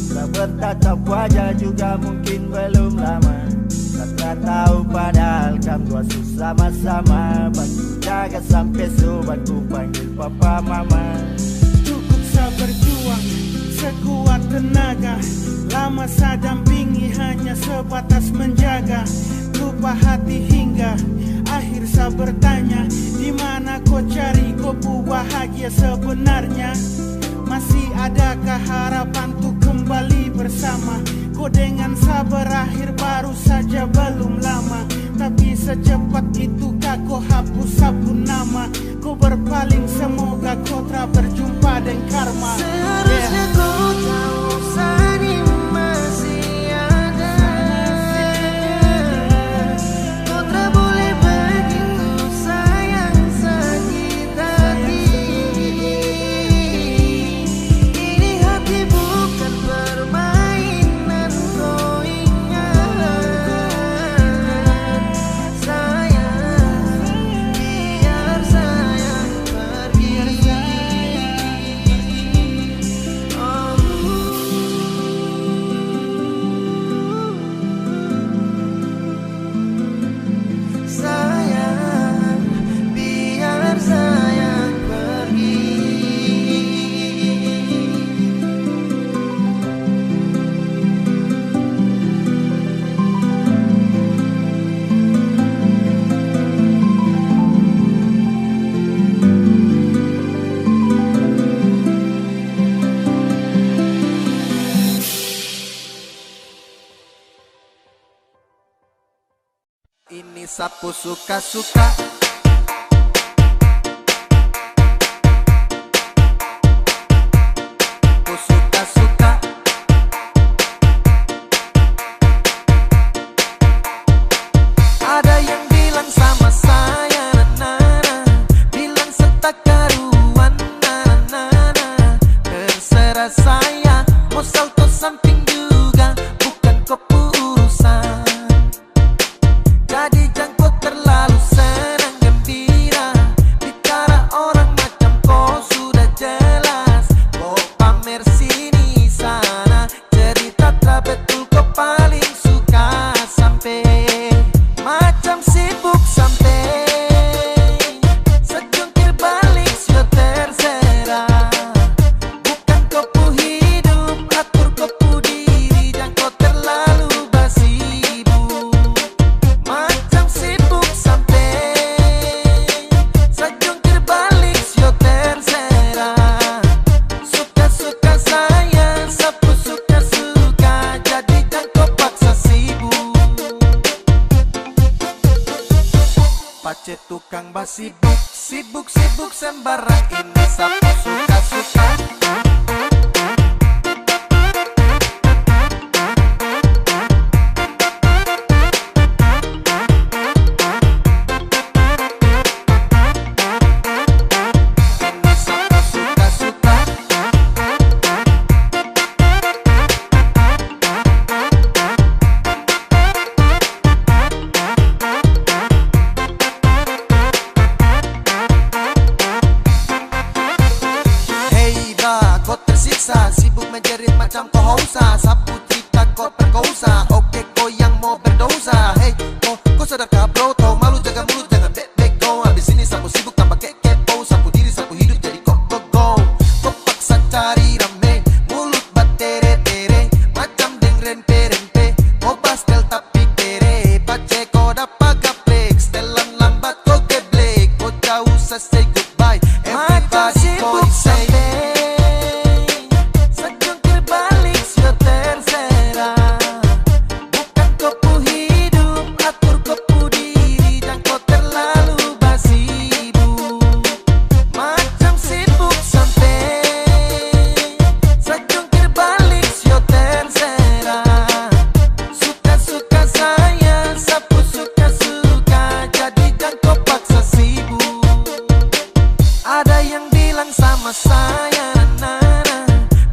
tra bertatap wajah juga mungkin belum lama. Sa tra tau padahal kam dua su sama-sama, baku jaga sampe su baku panggil papa mama. Cukup sa berjuang sekuat tenaga, lama sa dampingi hanya sebatas menjaga. Lupa hati hingga akhir sa bertanya, di mana ko cari ko pu bahagia sebenarnya? Masih adakah harapan untuk kembali bersama? Ko dengan sa berakhir baru saja belum lama, tapi secepat itukah ko hapus sa pu nama? Ko berpaling, semoga ko tra berjumpa deng karma. Seharusnya ko tau sa ni masih ada. Ko tra boleh begitu sayang sakit hati. Ini hati bukan permainan, ko ingat. Sayang, biar sayang pergi. Oh. Sayang, biar sayang pergi. Ini sa pu suka-suka. Pu suka-suka. Pace tukang basibuk, sibuk-sibuk sembarang, ini sapu suka-suka. Ini sapu suka-suka. Hei ba, ko tersiksa, sibuk menjerit macam ko hausa, sapu cerita ko perkosa, oke ko yang mo berdosa. Hei, ko, ko sadar ka bro, tau malu jaga mulut, jangan bek-bek go. Abis ini sapu sibuk tambah ke kepo, sapu diri, sapu hidup jadi kok go go. Ko paksa cari rame, mulut batere-tere, macam deng rempe-rempe. Ko bastel tapi kere, pace ko dapa gaplek, stelan lambat ko geblek. Ko jauh sa say goodbye, everybody ko di say. Macam sibuk sampe, sajungkir balik sio terserah. Bukan ko pu hidup, atur ko pu diri, jang ko terlalu basibuk. Macam sibuk sampe, sajungkir balik sio terserah. Suka-suka saya, sapu suka-suka, jadi jang ko paksa sibuk. Ada yang bilang sama saya, na, na, na,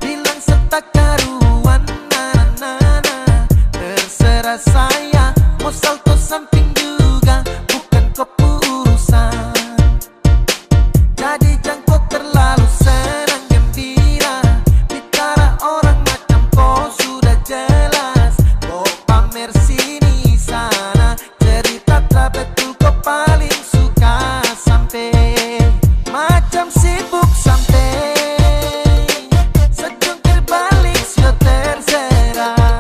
bilang sa tak karuan, na, na, na, na. Terserah saya, mo salto samping juga, bukan ko pu urusan. Jadi jang ko terlalu senang gembira, bicara orang macam ko sudah jelas, ko pamer sini sana. Cerita ta betul ko paling suka sampe, macam sibuk sampe, sajungkir balik sio terserah.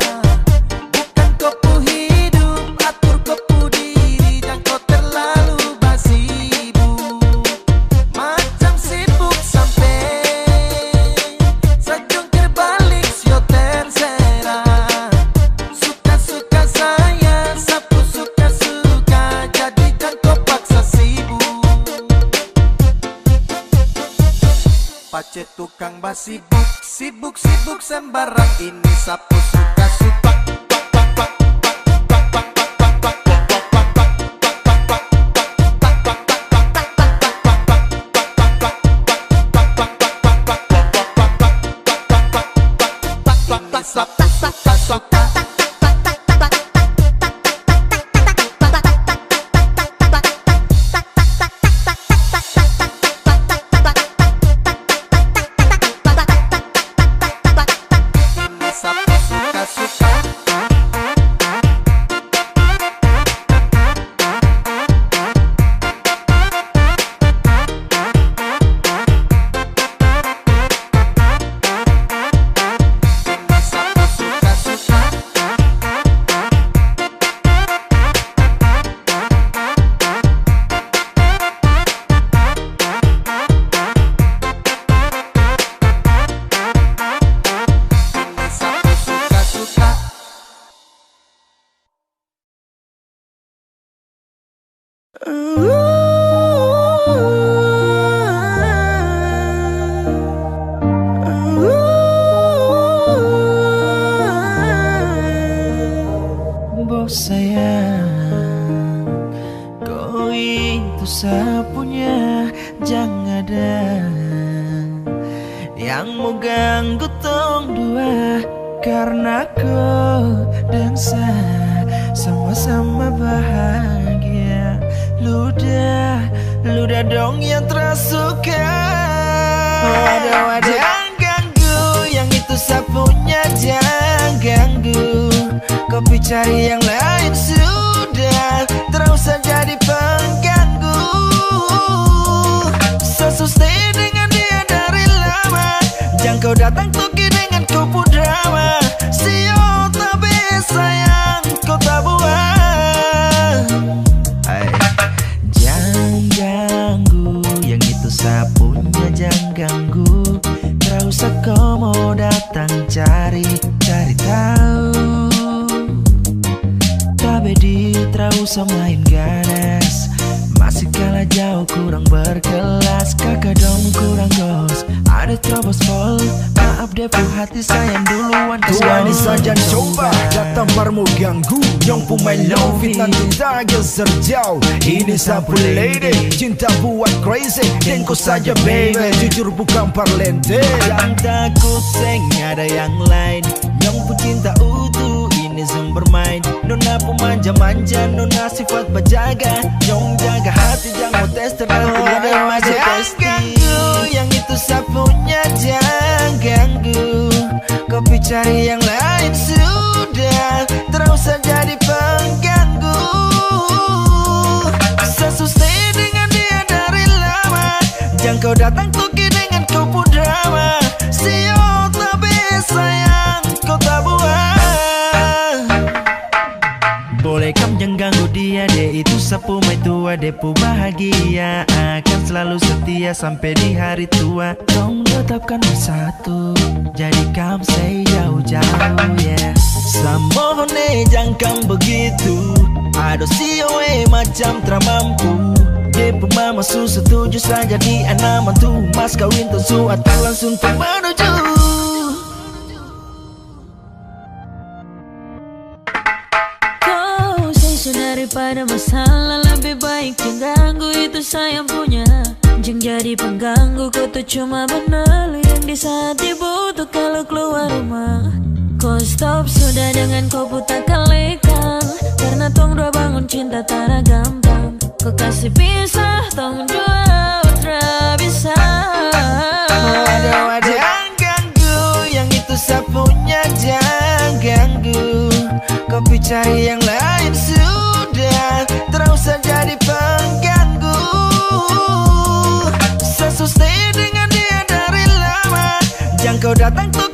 Bukan ko pu hidup, atur ko pu diri, jang ko terlalu basibuk. Macam sibuk sampe, sajungkir balik sio terserah. Suka-suka saya, sapu suka-suka, jadi jang ko paksa sibuk. Pace tukang basibuk, sibuk-sibuk sembarang, ini sapu suka-suka. Ini sapu suka-suka. Ini sapu suka-suka. Ini sapu suka-suka. Bos sayang, ko itu sa punya, jang ada yang mo ganggu tong dua, karna ko deng sa sama-sama bahagia. Luda, luda dong yang tra suka. Waduh, waduh. Jang ganggu, yang itu sa punya, jang ganggu. Ko pi cari yang lain sudah, tra usah jadi pengganggu. Sa su stay dengan dia dari lama. Jang kau datang toki dengan kau pu drama. Sio tabe sayang, kau tabuang. Ay. Jang ganggu, yang itu sa punya, jang ganggu. Tra usah ko mo datang cari, cari tau. Tabe di, tra usah main ganas. Mas Hati sayang duluan, Tuhan ini saja coba datang par mo ganggu. Nyong pung my love, fitnah tu tagal serjau. Ini sapu lady, cinta buat crazy. Deng ko saja baby, jujur bukan parlente. Jang takut, seng ada yang lain. Nyong pung cinta utuh, ini seng bermain. Nona pung manja-manja, nona sifat bajaga. Nyong jaga hati, jang mo tes, tergantung ada yang masuk tes. Jang ganggu, yang itu sapunya, jang ganggu. Ko pi cari yang lain sudah, tra usah jadi pengganggu. Sa su stay dengan dia dari lama. Jang kau datang toki dengan kau pung drama. Sio tabe sayang, kau tabuang. Boleh kam jang ganggu dia, dia itu sapu maitua, dia pu bahagia akan selalu setia sampe di hari tua. Tong tetapkan bersatu, jadi kam sei jauh-jauh, yeah. Sa mohon e, jang kam begitu. Ado sio e macam tra mampu. Dia pu mama su setuju sa jadi ana mantu. Mas kawin tong su atur langsung tong menuju. Kau sei su daripada masalah, lebih baik jang ganggu itu sayang punya. Jang jadi pengganggu, kau tu cuma benar yang di saat dibutuh kalau keluar rumah. Kau stop sudah dengan kau putar kalekan, karena tong dua bangun cinta tara gampang. Kau kasih pisah tong dua, tra bisa. Waduh, waduh. Jang ganggu, yang itu sapunya, jang ganggu. Kau pi cari yang lain sudah, tra usah jadi pengganggu. Sa su stay dengan dia dari lama. Jang kau datang tu